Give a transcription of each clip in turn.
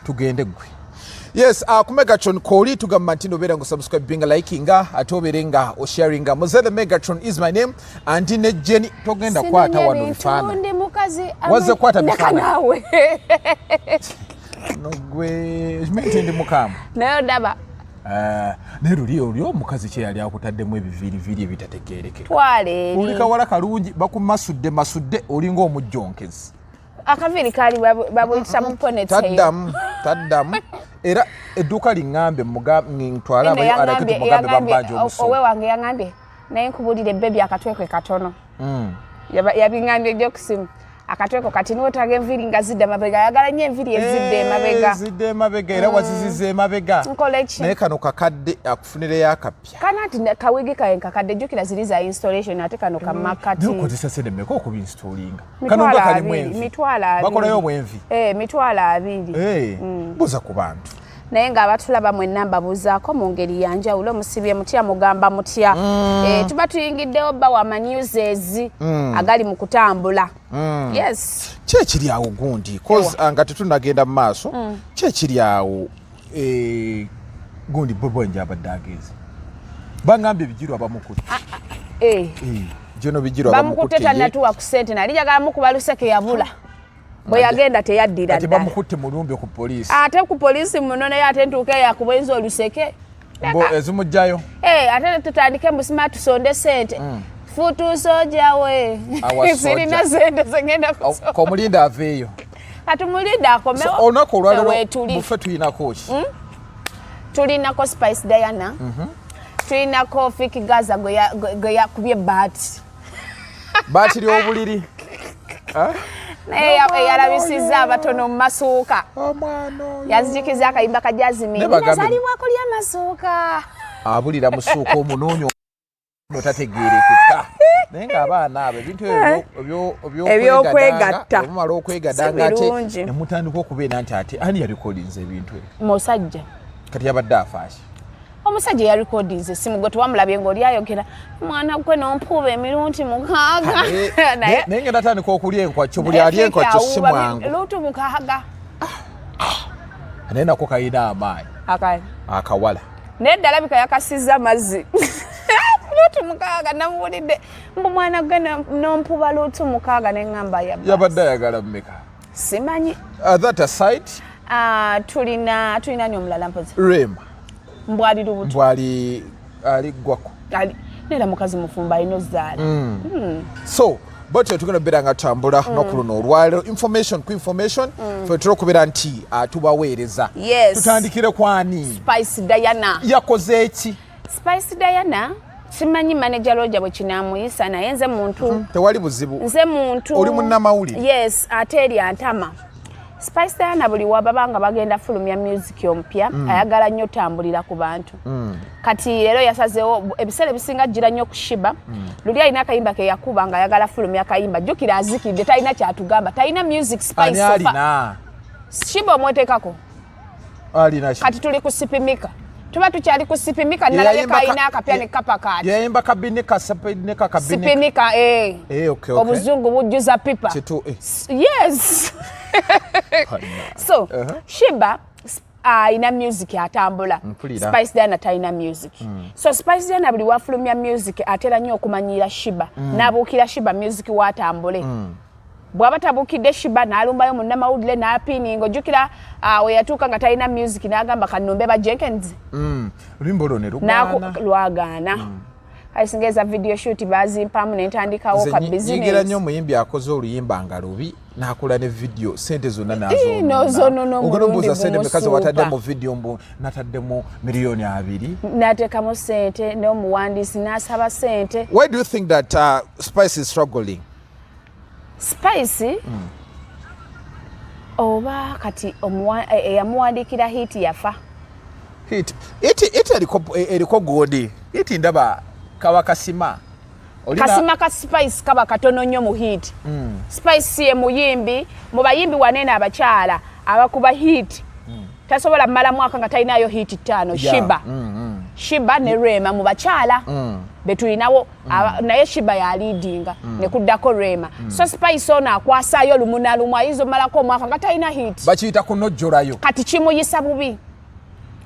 Tugende gwe. Yes, ku Megatron koli tugamba nti nobeera nga subscribinga, likinga, ate obeere nga osharinga. Muze the Megatron is my name, anti ne Jenny togenda kwata wano bifaananyi. Ndi mukazi. Wazze kwata bifaananyi. Naawe. No gwe kimanyi nti ndi mukambwe. Naye ondaba. Naye luli oli omukazi kye yali akutaddemu ebiviiriviiri ebitategeerekeka. Twala eri. Oli kawala kalungi, bakumasudde masudde, olinga omujjonkezi. Akaviiri kaali babuyita mu ponytail. Taddamu, taddamu. Era edduuka liŋŋambe ntwale abayo alake tumugambe bambanja omusolo. Owe wange yaŋŋambye, naye nkubulire baby, akatwekwe katono. Yabiŋŋambye ejjo kusimu, akatweko kati niwe taga enviiri nga zidda mabega, ayagala nnyo enviiri ezidda emabega. Zidda emabega, era waziziza emabega. Nkola ki? Naye kano kakadde, akufunireyo akapya. Kana nti kawigi kawe nkakadde, jjukira ziri za installation, ate kano kamakati. Naye okozesa sente mmeka okubinstallinga? Kano nga kalimu envi. 20,000. Bakolayo obwenvi? Eh, 20,000. Eh, buuza ku bantu. Naye ng'abatulaba mwenna mbabuuzaako mu ngeri ya njawulo, musibye mutya? Mugamba mutya? Eh, tuba tuyingiddewo bba wa manewses agali mu kutambula. Yes. Ki ekiri awo gundi? 'Cause nga tetunagenda mu maaso, ki ekiri awo? Eh, gundi bobo njabadde agenze, bangambye Bigirwa bamukutte. Eh. Eh, General Bigirwa bamukutte. Bamukutte ye. Tanatuwa ku ssente, nali njagala mukuba luseke, yabula. Bwe yagenda teyaddira Kati ddala. Bamukutte mulumbe ku poliisi. Ate ku poliisi muno, naye ate ntuuka eyakubenza oluseke. Mbo ezimugjayo. Eh, ate tutandike musima tusonde sente futu soja we. Awa sirina soldier. sente zengenda kusonda. Komulinda aveeyo. Katumulinde akomewo. So, olunaku olwaleero Weetuli. mufe tulinako ki? Tulinako Spice Diana, tulinako Fik Gaza gwe yakubye baati. Baati ly'obuliri. Naye eyalabisizza abatono mu masuuka. Omwana oyo. Yanzijukiza akayimba ka Jazmine. Ne bagambe- Nazaalibwako lyamasuuka. Abulira musuuka omunoonya ono tategeerekeka, naye ng'abaana abo ebintu ebyo Ebyokwegatta. Mumala okwegadanga Si ate birungi. ne mutandika okubeera nti ate ani yalikolinze ebintu ebyo? Musajja. Kati yabadde afaaki? Omusajja yarekodinze esimu, gwe tewamulabye ng'oli ayogera, mwana gwe nompuuba emirundi 6. Naye ngenda tandika okulya enkwakyo, buli alya enkwakyo si mwangu. Lutu 6. Naye nako kalina amaanyi. Akali? Akawala. Naye ddala bika yakasizza amazzi lutu 6, namuwulidde mbu mwana gwe nompuba lutu 6, neŋŋamba ya. Yabadde ayagala mmeka? Simanyi. That aside, Ah, tulina ni omulala mpozi. Rema. Mbwali lubuto. Mbwali aliggwako. Neera mukazi mufumbo, alina ozaala. So bwetyo tugenda okubeera nga tutambula noku luno olwaleero, information ku information, fe tutera okubeera nti tubaweereza. Tutandikire kwani? Spice Diana. Yakoze eki? Spice Diana, simanyi manager Roger bwe kinamuyisa, naye nze muntu Tewali buzibu. Nze muntu. Oli munnamawulire. Yes, ate eri antama. Spice Diana buli wababa nga bagenda fulumya music omupya, ayagala nnyo tambulira ku bantu. Kati leero yasazeewo, ebiseera ebisinga gira nnyo ku Sheebah. Luli alina akayimba ke yakuba nga ayagala fulumya akayimba, jjukira azikidde, talina kyatugamba, talina music. Ani? Spice so far. Alina. Sheebah omwetekako. Alina ki? Kati tuli ku Sipimika, tuba tukyali ku Sipimika, nalabye kalina akapya ne kapakaati. Yayimba kabinika, sapinika, kabinika. Sipimika, eh. Eh, okay. Obuzungu bujjuza pipa. Kitu, eh. Yes, so Sheebah alina music atambula. Mpulira. Spice Diana talina music. So Spice Diana buli wafulumya music atera nnyo okumanyira Sheebah, n'abuukira Sheebah music watambule. Bw'aba tabuukidde Sheebah, n'alumbayo munnamawulire n'apiininga. Ojjukira we yatuuka nga talina music, n'agamba kanumbe ba Jenkins. Oluyimba olwo ne lugaana. Lwagaana. Kale singa eza video shoot bazimpamu nentandikawo Nze ka nyigira nnyo business. omuyimbi akoze oluyimba nga lubi, n'akola ne video, sente zonna N'ozonoona. Ogenda Omulundi obuuza sente meka gumusuupa. watadde mu video, mbu nataddemu miliyoni 20. N'ateekamu sente n'omuwandiisi n'asaba sente. Why do you think that Spice is struggling? Spice oba kati eyamuwandiikira hit yafa. Hit hit eriko godi hit, ndaba kaba kasima. Kasima ka Spice kaba katono nnyo mu hit. Spice ye muyimbi mu bayimbi wanene abakyala abakuba hit, tasobola mmala mwaka nga talinayo hit ttaano. Sheebah. Sheebah ne Rema mu bakyala betulinawo. Naye Sheebah yaleadinga, nekuddako Rema. So Spice ono akwasaayo lumu na lumu, ayinza omalako omwaka nga talina hit. Bakiyita kunojjolayo. Kati kimuyisa bubi.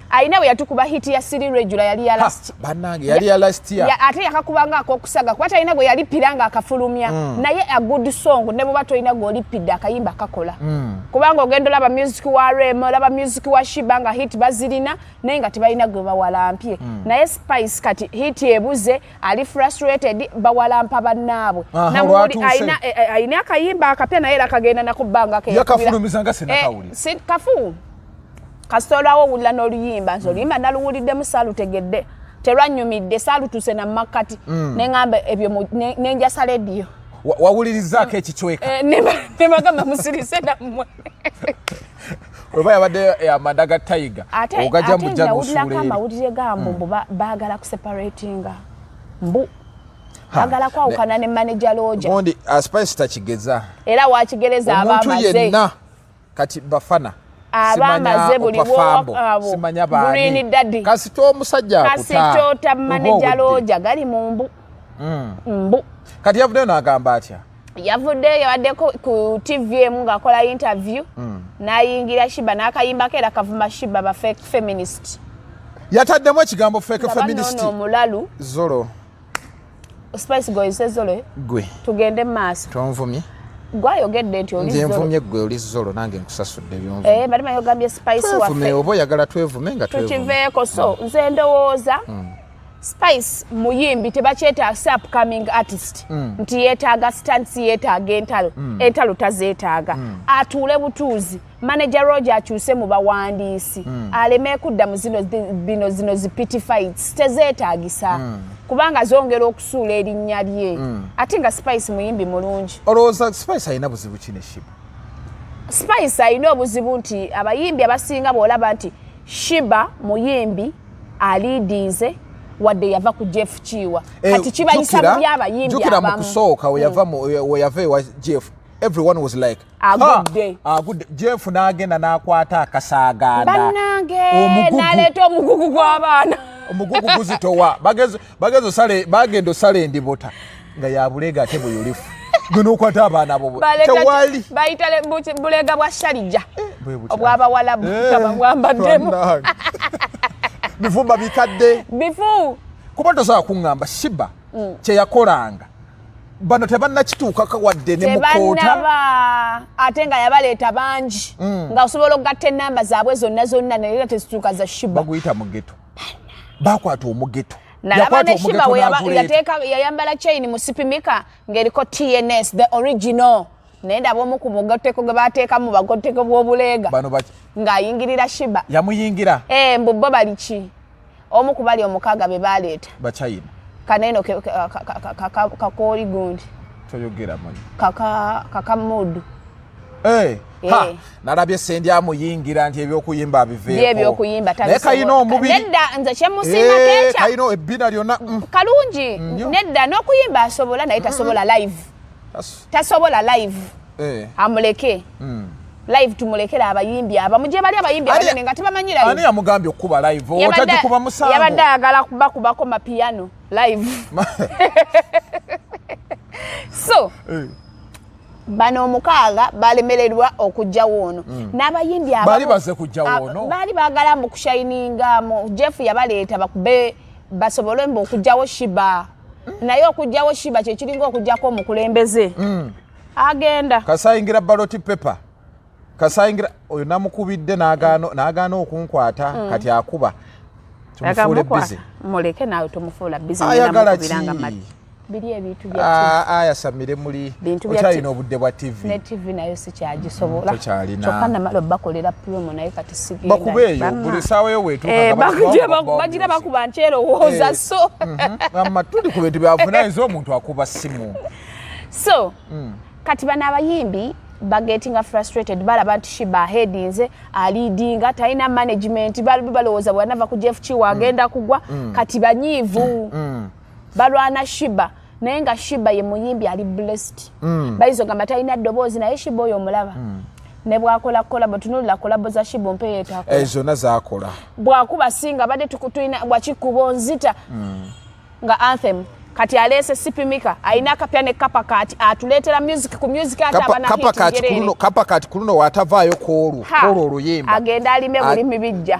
Alina bwe yatukuba hit ya Siri Regular, yali ya last. Bannange, yali ya last year. Ate yakakubanga akokusaga kuba talina gwe yalipira nga akafulumya. Naye a good song, ne bweba tolina gw'olipidde, akayimba kakola. Kubanga ogenda olaba music wa Rema, olaba music wa Sheebah nga hit bazirina, naye nga tebalina gwe bawalampye. Naye Spice kati hit ebuze, ali frustrated, bawalampa bannaabwe. Namuli Olwatuuse. Alina akayimba akapya, naye era kagenda nakubbanga. Yakafulumiza nga sinakawulira. Kafu kasita olwawo owulira n'oluyimba. Nze oluyimba naluwuliddemu, saalutegedde, terwanyumidde, saalutuuse na makkati. Neŋŋamba ebyo nenjasa lediyo. Wawulirizaako ekicweka? Eh, ne bagamba musirise nammwe. Oba yabadde amanda ga tiger. Ate ogajja ate mujja nawulirako n'osuula eri. Amawulire gambu mbu baagala kuseparatinga, mbu baagala kwawukana ne manager Roger. Gundi Spice takigeza. Era wakigereza aba Omuntu amaze. yenna kati bafana Aba simanya amaze buli Opafambo, abo. simanya baani. Green Daddy. Kasita omusajja akuta Kasitota oba manager owedde. Roger gali mu mbu mbu. Kati yavuddeyo n'agamba atya? Yavuddeyo, yabaddeko ku TV emu ng'akola interview, n'ayingira Sheebah n'akayimbako, era kavuma Sheebah ba fake feminist. Yataddemu ekigambo fake Nga feminist. banoono omulalu. Zolo. Spice goyise zolo. Gwe. Tugende mu maaso. Tonvumye. Gwayogedde nti oli Nze zolo. nvumye gwe, oli zolo, nange nkusasudde byonvumye. Eh, bali bayogambye Spice Twevume. Waffe. Oba oyagala twevume nga twevume. Tukiveeko. So nze ndowooza Spice muyimbi tebakyetaaga upcoming artist nti yeetaaga stunts, yeetaaga entalo. Entalo tazeetaaga. Atuule butuuzi, manager Roger akyuse mu bawandiisi, aleme kudda mu zino bino zino zi petty fights, tezeetaagisa kubanga zongera okusuula erinnya lye, ate nga Spice muyimbi mulungi. Olowooza Spice alina buzibu ki ne Sheebah? Spice alina obuzibu nti abayimbi abasinga bw'olaba nti Sheebah muyimbi aleadinze, wadde yava ku Jeff Kiwa, kati kibayisa bubi abayimbi Jjukira mu abamu. kusooka weyava ewa Jeff, everyone was like, Agudde. "Ha, agudde." Jeff n'agenda n'akwata akasaaganda. Bannange. Omugugu. N'aleeta omugugu gw'abaana. Omugugu guzitowa. Bageze osale, bagenda osala endibota nga yabuleega ate buyulifu gwe n'okwata abaana bo. Tewali. Bayita buleega bwa Sharjah. Bwe butya. Obw'abawalabu nga bwambaddemu. Bannange. Bifumba bikadde. Bifu. Kuba tosobola kuŋŋamba Sheebah kyeyakolanga bano tebannakituukako wadde ne mukoota. Tebannaba, ate nga yabaleeta bangi, nga osobola okugatta enamba zaabwe zonna zonna, naye era tezituuka za Sheebah. Baguyita mugeto, bakwata omugeto. Nalaba Yakwata ne Sheebah omugeto we n'aguleeta. Yayambala chain mu sipimika ng'eriko TNS the original, naye ndaba omu ku mugotteko gwe bateekamu bagotteko bw'obuleega Bano ng'ayingirira Sheebah. Yamuyingira. Eh, mbu bo bali ki, omu ku bali omukaaga be baleeta. Bachina. Kaneeno kakooli gundi. Toyogera manyi. Kaka kakamudu. Eh, ha, Eh. nalabye Sendi amuyingira nti ebyokuyimba abiveeko. Bye ebyokuyimba. Naye kalina omubiri. Nedda, nze kyemusiimako Eh, ekya kalina ebbina lyonna. Kalungi. Nnyo. Nedda, n'okuyimba asobola, naye tasobola live. Tasobola live. Amuleke live, tumulekere abayimbi abamu gye bali, abayimbi abanene nga tebamanyi Ani live. yamugambye okukuba live? Otagikuba musango. Yabadde ayagala kubakubako mapiano live. So bano omukaaga balemererwa okugjawo ono n'abayimbi abamu. Baali bazze kuggyawo ono? Baali baagala mu kushininga mu Jeff yabaleeta bakube basobole mbu okugjawo Sheebah, naye okugjawo Sheebah kyekiringa okugjako omukulembeze agenda. Kasayingira ballot paper, kasayingira oyo namukubidde n'agaana okunkwata. Kati akuba tumufuule busy. Muleke naawe, tumufuula busy. Ayagala ki? Biri ebintu bya Ah, ayasamire muli. Bintu bya Okyalina obudde bwa TV? Ne TV nayo sikyagisobola. Tokyalina. Kyokka namala bakolera promo, naye kati sigenda. Bakube eyo buli saawa yo weetuuka Eh, nga bagira bakuba nkyerowooza. So Amma tuli ku bintu byavunayiza omuntu akuba simu. So kati bano abayimbi bagetinga frustrated, balaba nti Sheebah headinze, aleadinga, talina management. Balowooza bwanava ku Jeff Kiwa agenda kugwa. Kati banyiivu, balwana Sheebah, naye nga Sheebah ye muyimbi ali blessed. Bayinza ogamba talina ddoboozi, naye Sheebah oyo omulaba. Ne bwakola collabo, tunulira collabo za Sheebah mpe yeetakola. Eh, zonna zakola. Bwakuba singa badde tulina bwakikuba onzita nga anthem. Kati aleese Sipimika, alina akapya ne Kapa Kat, atuleetera music ku music ate abana. Kapa Kat ku luno watavaayo kwolwo kwolwo oluyimba. Agenda alime bulimi bijja.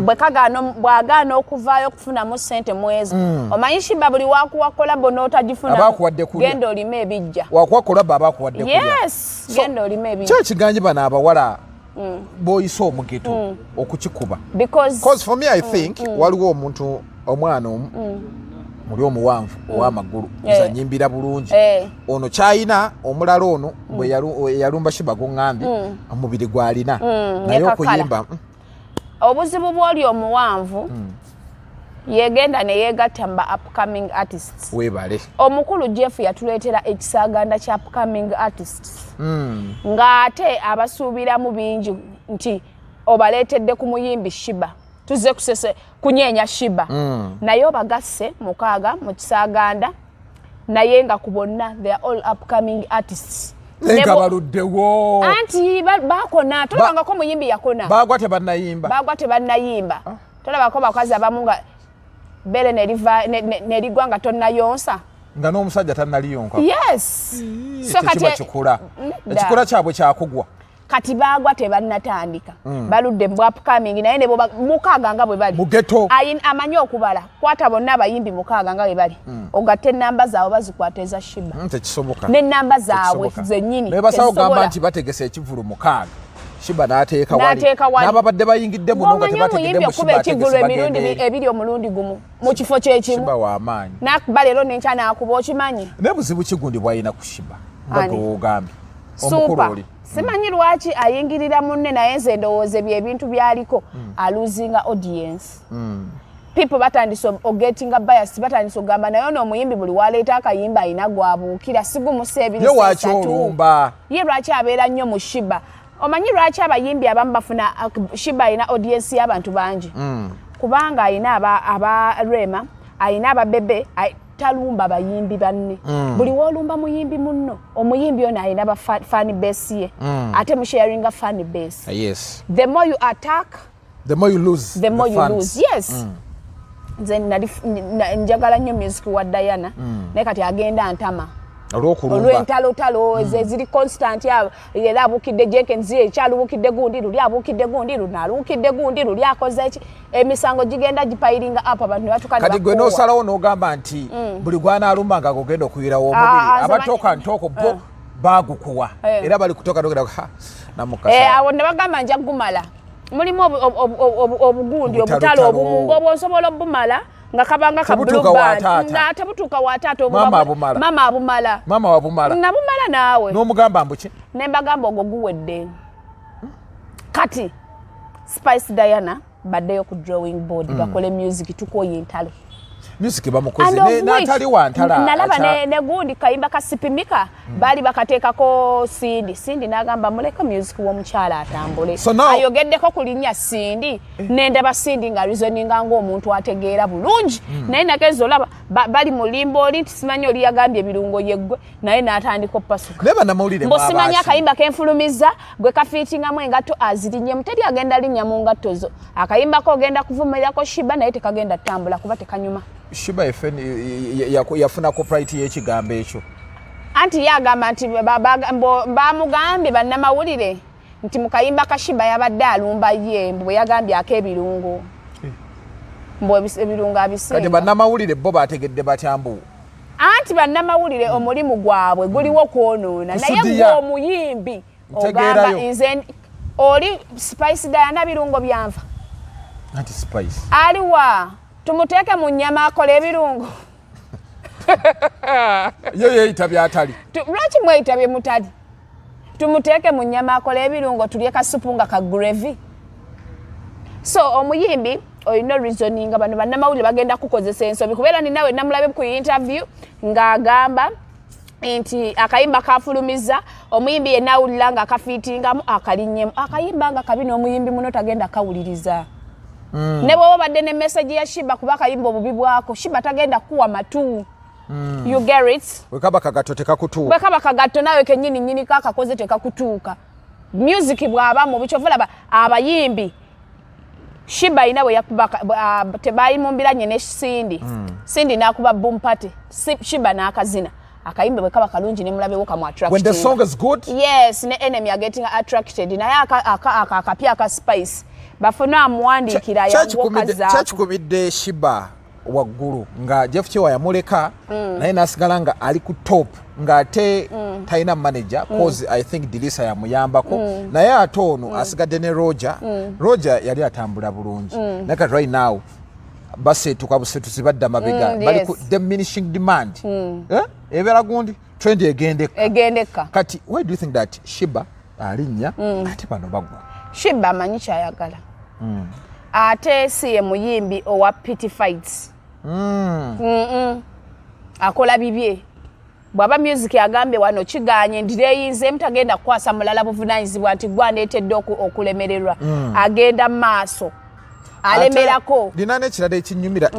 Bwe kagaana, bw'agaana okuvaayo okufunamu ssente mwezi. Omanyi Sheebah buli wakuwa collabo n'otagifuna, Aba akuwadde kulya. genda olime ebijja. Wakuwa collabo aba akuwadde kulya. Yes, genda olime ebijja. Kyo ekiganje bano abawala b'oyise omugeto okukikuba. Because 'Cause for me I think waliwo omuntu, omwana omu muli omuwanvu ow'amagulu, nze anyimbira bulungi. Ono kyayina omulala ono bwe yalumba Sheebah, guŋŋambye omubiri gwalina, naye Ne kakala. okuyimba Obuzibu bw'oli omuwanvu, yegenda ne yeegatta mu ba upcoming artists. Weebale. Omukulu Jeff yatuleetera ekisaaganda kya upcoming artists, ng'ate abasuubiramu bingi nti obaleetedde ku muyimbi Sheebah, tuzze kusese kunyeenya Sheebah, naye obagasse mukaaga mu kisaaganda, naye nga ku bonna they are all upcoming artists. Naye nga baluddewo. Anti bakona, tolabangako muyimbi yakona. Bagwa tebannayimba. Bagwa tebannayimba. Tolabako bakazi abamu nga bere nerigwa nga tonnayonsa? Nga n'omusajja tannaliyonka. Yes. So tekiba kikula. Nedda. Ekikula kyabwe kyakugwa. Kati bagwa tebannatandika, baludde mu upcoming, naye ne boba mukaaga nga bwe bali Mu ghetto. Amanyi okubala, kwata bonna abayimbi mukaaga nga bwe bali, ogatte enamba zaabwe, bazikwata eza Sheebah. Tekisoboka. N'ennamba zaabwe Tekisoboka. zennyini Naye basawo gamba tezisobola. nti bategese ekivulu mukaaga, Sheebah n'ateeka wali. N'ateeka wali. N'ababadde bayingidde muno nga Ng'omanyi tebategedde omuyimbi mu okuba Sheebah ekivulu ategese emirundi bagenda eri. ebiri omulundi gumu mu kifo kyekimu. Sheebah w'amaanyi. Nakuba leero nenkya nakuba, okimanyi. Naye buzibu ki gundi bw'alina ku Sheebah nga Ani? gwe wogambye omukulu Super. oli? Simanyi lwaki ayingirira munne, naye nze ndowooza ebyo ebintu byaliko alosinga audience. People batandise ogettinga bias, batandise okugamba naye ono omuyimbi buli waleeta akayimba alina gwabuukira, sigumusa ebiri Ye lwaki sesatu. olumba? Ye lwaki abeera nnyo mu Sheebah? Omanyi lwaki abayimbi abamu bafuna, Sheebah alina audience y'abantu bangi, kubanga alina aba Rema, alina ababebe, talumba bayimbi banne. Buli woolumba muyimbi munno, omuyimbi ono alina ba fan base ye, ate musharinga fan base. The more you attack, the more you lose. The more you fans. lose, yes. Nze nali njagala nnyo music wa Diana, naye kati agenda ntama. Olw'okulumba. Olw'entalotalo eziri constant. Era abuukidde Jenkins, ekyalubukidde gundi, luli abuukidde gundi, luno aluukidde gundi, luli akoze eki, emisango gigenda gipilinga up, abantu ne batuuka ne Kati gwe bakoowa. n'osalawo n'ogamba nti buli gwanaalumba nga gogenda okuyirawo Ah, omubiri. ah, nze Abatooka ntooko bo baagukuwa Eh. era bali kutoka nogenda ha namukasa. Awo ne bagamba nja gumala, mulimu obugundi Obutalotalo. obutalo obumu ng'obwo nsobola obumala nga kabanga ka Tebutuuka Blue wa Band. taata. Nga tebutuuka wa taata. Maama abumala. Maama abumala. Maama wabumala. Nabumala naawe. N'omugamba mbu ki? Ne mbagamba ogwo guwedde. Kati Spice Diana baddeyo ku drawing board, bakole music, tukoye entalo. Music bamukoze n'atali wantala. Nalaba ne gundi kayimba ka Sipimika, baali bakateekako Cindy. Cindy n'agamba muleke music w'omukyala atambule. So now- Ayogeddeko ku linnya Cindy, nendaba Cindy nga reasoninga ng'omuntu ategeera bulungi, naye nagenza olaba bali mu limbo oli nti simanyi oli yagambye ebirungo yeggwe, naye n'atandika opasuka. Naye bannamawulire Mbu simanyi mwabaaki? Akayimba kenfulumiza gwe kafiitingamu engatto azirinnyemu, teri agenda linnya mu ngatto zo. Akayimba ko ogenda kuvumirirako Sheebah, naye tekagenda ttambula kuba tekanyuma. Sheebah efe yafuna copyright y'ekigambo ekyo. Anti ye agamba nti bamugambye bannamawulire nti mu kayimba ka Sheebah yabadde alumba ye, mbu bwe yagambye ak'ebirungo, mbu ebirungo Kati abisinga. Bannamawulire bo bategedde batya mbu Anti bannamawulire omulimu gwabwe guliwo kwonoona, naye Kusudiya. gwe omuyimbi Ntegeerayo. ogamba nze oli Spice Diana birungo byanva. Anti Spice Aliwa tumuteeke mu nnyama akole ebirungo? Ye yeeyita byatali. Lwaki mweyita bye mutali? Tumuteeke mu nnyama akole ebirungo, tulye kasupu nga ka gravy. So omuyimbi olina reasoninga, bano bannamawulire bagenda kukozesa ensobi, kubeera ninawe namulabe ku interview ng'agamba nti akayimba kafulumiza omuyimbi yenna awulira nga akafiitingamu akalinnyemu akayimba nga kabi, n'omuyimbi muno tagenda kawuliriza. Ne bw'oba obadde ne message ya Sheebah, kuba akayimba obubi bwako, Sheebah tagenda kuwa matu. You get it? Bwe kaba kagatto tekakutuuka. Bwe kaba kagatto naawe kennyini nnyini kakakoze tekakutuuka. Music bw'aba mubi, kyova olaba abayimbi Sheebah alina bwe yakuba tebayimumbiranye ne Cindy. Cindy n'akuba boom party, Sheebah n'akazina akayimba bwe kaba kalungi ne mulabewo kamu When the song is good. Yes, ne enemy are getting attracted. Naye akapya aka Spice bafune amuwandiikira yangukazaako. Kyakikubidde Sheebah waggulu nga Jeff Kiwa yamuleka, naye nasigala nga ali ku top ng'ate talina manager, cause I think Dirisa yamuyambako, naye ate ono asigadde ne Roger. Roger yali atambula bulungi, naye kati right now baseetuka buseetusi, badda mabega. Bali ku diminishing demand. Eh? Ebeera gundi trend egendeka. Egendeka. Kati why do you think that Sheebah alinnya ate bano bagwa? Sheebah amanyi kyayagala, ate si ye muyimbi owa pity fights. Akola bibye. Bw'aba music agambye wano kiganye, ndireyinzeemu, tagenda kukwasa mulala buvunanyizibwa nti gwandeetedde okulemererwa. Agenda mu maaso, alemerako. Nina n'ekirala ekinyumira.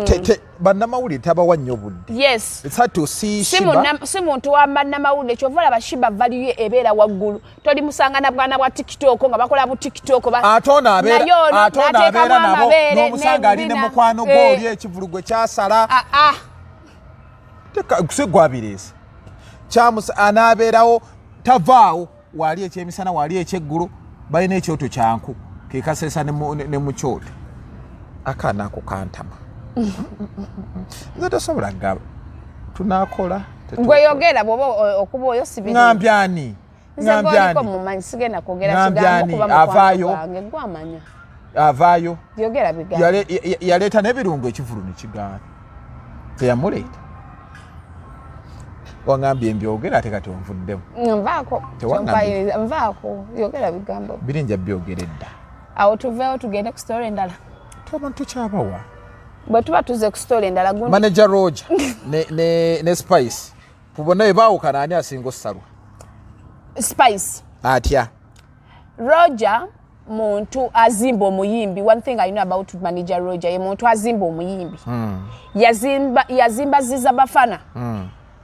Bannamawulire tabawa nnyo budde. It's hard to see Si Sheebah. Si muntu wa bannamawulire. Kyova olaba Sheebah value ye ebeera waggulu. Toli musanga na bwana bwa TikTok nga bakola bu TikTok Ate ono abeera Naye ono ate ono n'ateekamu abeera nabo amabeere n'omusanga ali ne n'ebibina. mukwano gwo oli ekivulu gwe kyasala. Ah, ah. Si gwabireese kyamusa anaabeerawo, tavaawo. Waali ekyemisana, waali ekyeggulo, balina ekyoto kyanku kekaseesa ne mu kyoto. Akaana ako kantama, nze tosobola gaba tunakola. Gwe yogera bwoba okuba oyo si birungi. Ŋŋambye ani? Nze Ŋŋambye gwoliko ani? mumanyi, sigenda kwogera Ŋŋambye kigambo ani? kuba mukwano Avaayo? gwange, gwamanya. Avaayo. Yogera bigambo. Yaleeta n'ebirungo, ekivulu ne kigaana, teyamuleeta. Waŋŋambye mbyogera, ate kati onvuddemu. Nvaako. Tewaŋŋambye. Kyompayiriza, nvaako, yogera bigambo. Birinja byogera edda. Awo tuveewo tugende ku story endala. Abantu tukyabawa. Bwe tuba tuze ku story endala gundi. Manager Roger ne Spice, ku bonna bwe baawukana, ani asinga ossalwa? Spice. Atya? Roger muntu azimba omuyimbi. One thing I know about manager Roger, ye muntu azimba omuyimbi. Yazimba Ziza Bafana,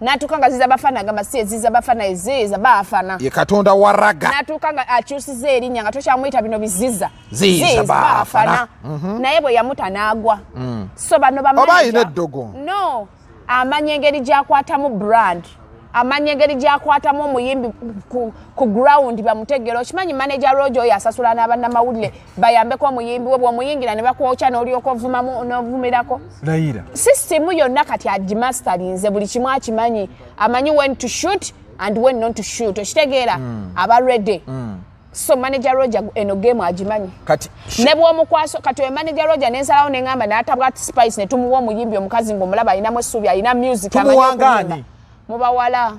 natuuka nga Ziza Bafana agamba si eziza Bafana, eziza Bafana. Ye Katonda wa ragga. Natuuka nga akyusiza erinnya nga tokyamuyita bino biziza. Ziza Bafana. Naye bwe yamuta n'agwa. So bano ba Oba manager- ayina eddogo? No, amanya engeri gy'akwatamu brand, amanya engeri gy'akwatamu omuyimbi ku ground bamutegere. Okimanyi manager Roger oyo asasula n'abannamawulire bayambeko omuyimbi we. Bw'omuyingira ne bakwokya n'olyoka ovumamu n'ovumirako. Layira. Sisitimu yonna kati agimastarinze, buli kimu akimanyi. Amanyi when to shoot and when not to shoot. Okitegeera? Aba ready. So manager Roger eno game agimanyi. Kati Ne bwomukwaso kati oyo manager Roger nensalawo neŋŋamba n'atabwa Spice ne tumuwa omuyimbi omukazi ng'omulaba alinamu essuubi, alina music, amanyi Tumuwanga okuyimba. ani? Mubawala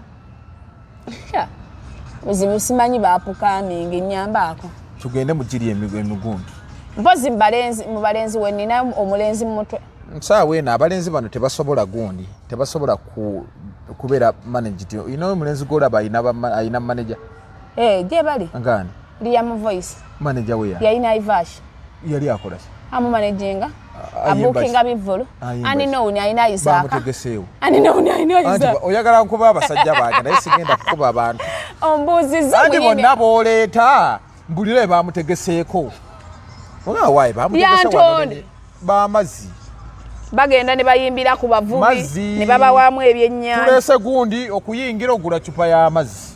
buzibu simanyi bapukaminga enyambaako. Tugende mu giri emigundu. Mpozi mu balenzi wenina omulenzi mu mutwe. Nsaawa eno abalenzi bano tebasobola gundi, tebasobola kubeera managed. Ina omulenzi gwolaba alina manager. Eh, gye bali. Ngani? Liam Voice. Manager we ya Yalina Ivash. Yali akola ki? Amumanaginga. Ayimba Abukinga ki? bivvulu. Ayimba Ani ki? nowuni alina Isaaka. Bamutegeseewo. Ani nowuni alina Anti Isaaka. oyagala nkuba abasajja bange, naye sigenda kukuba abantu. Ombuuzizza Anti muyimbi. bonna booleeta mbulire bamutegeseeko oga waayi bamutegese wano. Yantonde. Bamazzi. Bagenda ne bayimbira ku bavubi Mazzi. ne babawaamu ebyennyanja. Tuleese gundi okuyingira ogula cupa y'amazzi,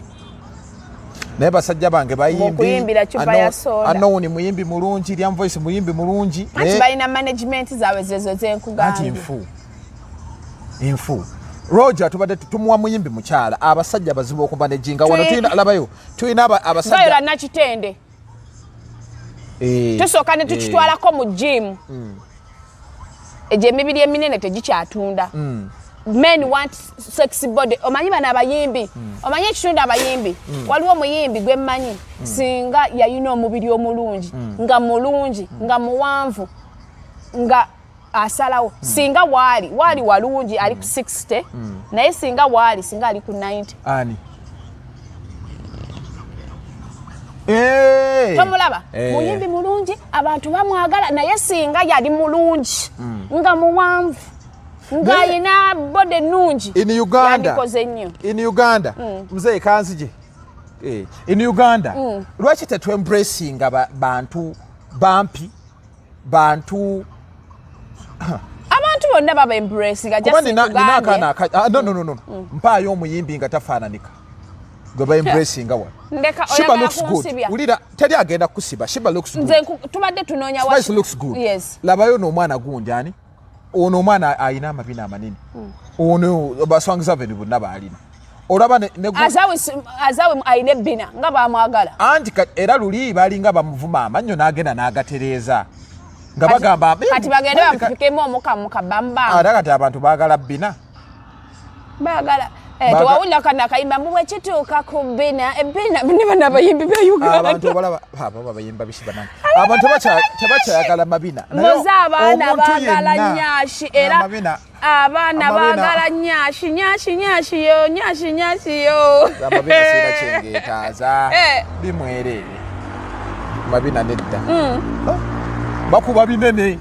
naye basajja bange bayimbi. Okuyimbira cupa ya soda. Anowuni muyimbi mulungi, Liam Voice muyimbi mulungi. Anti balina management zaabwe zezo Anti zenkugambye. Nfu nfu Roger tubadde tumuwa muyimbi mukyala. Abasajja bazibu okumanaginga wano. Tulina, labayo, tulina abasajja. Viola Nakitende. Tusooka ne tukitwalako mu gym. Egyo emibiri eminene tegikyatunda. Men want sexy body. Omanyi bano abayimbi, omanyi ekitundu abayimbi, waliwo omuyimbi gwe mmanyi, singa yalina omubiri omulungi, nga mulungi, nga muwanvu, nga asalawo, singa waali walungi, ali ku 60, naye singa waali, singa ali ku 90. Ani? Eh. Tomulaba? Eh. Muyimbi mulungi, abantu bamwagala, naye singa yali mulungi, nga muwanvu, ng'ayina body ennungi, In Uganda. yandikoze nnyo. In Uganda, muzeeyi kanzije. In Uganda, lwaki tetwembracinga bantu bampi, bantu Abantu bonna baba embracinga. Kuba nina akaana ah, no, no, no, no. Mpaayo omuyimbi nga tafaananika gwe ba embracinga wano. Ndeka. Shiba Oyagala looks good. kunsibya. Wulira, teri agenda kukusiba. Shiba looks good. Nze tubadde tunoonya wa Spice looks good. Labayo n'omwana gundi, ani ono omwana ayina amabina amanene ono, ba Swangz Avenue bonna baalina, olaba Azawi ayina ebbina nga bamwagala. Anti era luli balinga bamuvuma amannyo n'agenda n'agatereeza nga bagamba Kati bagende bamupikemu omuka mukabamba. Ate kati abantu baagala bbina. Baagala. Tewawulira kano akayimba mbu bwekituuka ku bbina, ebbina ne bano abayimbi be Uganda? Abantu obalaba abo babayimba biki banange, abantu tebakyayagala mabina. Naye Muze abaana omuntu baagala yenna, nyashi era amabina abaana amabina. Baagala nyashi, nyashi, nyashi yo, nyashi, nyashi yo. Amabina sirina kyengeetaaza. Bimwereere mabina nedda. Oh, bakuba binene.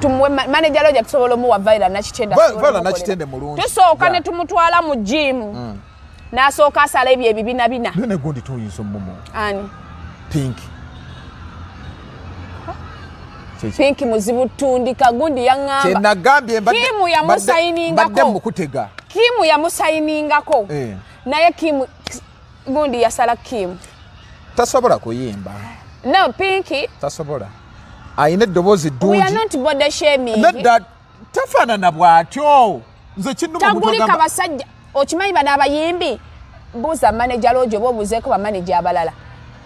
Tumuwe manager Roger, tusobola omuwa Vaira Nakitende. Asobola Vaira omukolera. Nakitende mulungi. Tusooka ne tumutwala mu gym n'asooka asala ebyo ebibinabina. Naye negundi tuyinza omumu Ani? Pink. Kyeki? Pink muzibu tundika gundi yaŋŋamba. Kyenagambye Kimu yamusayiningako. mbadde mukutega. Kimu yamusayiningako. Naye Kimu gundi yasala Kimu. Tasobola kuyimba. No, Pinky. Tasobola, ayina eddoboozi We are ddungi. not body shaming. Nedda, tafaanana bw'atyo, nze kinnuma omuntu Tagulika. Basajja okimanyi bano abayimbi, buuza manager Roger oba obuuzeeko bamaneja abalala,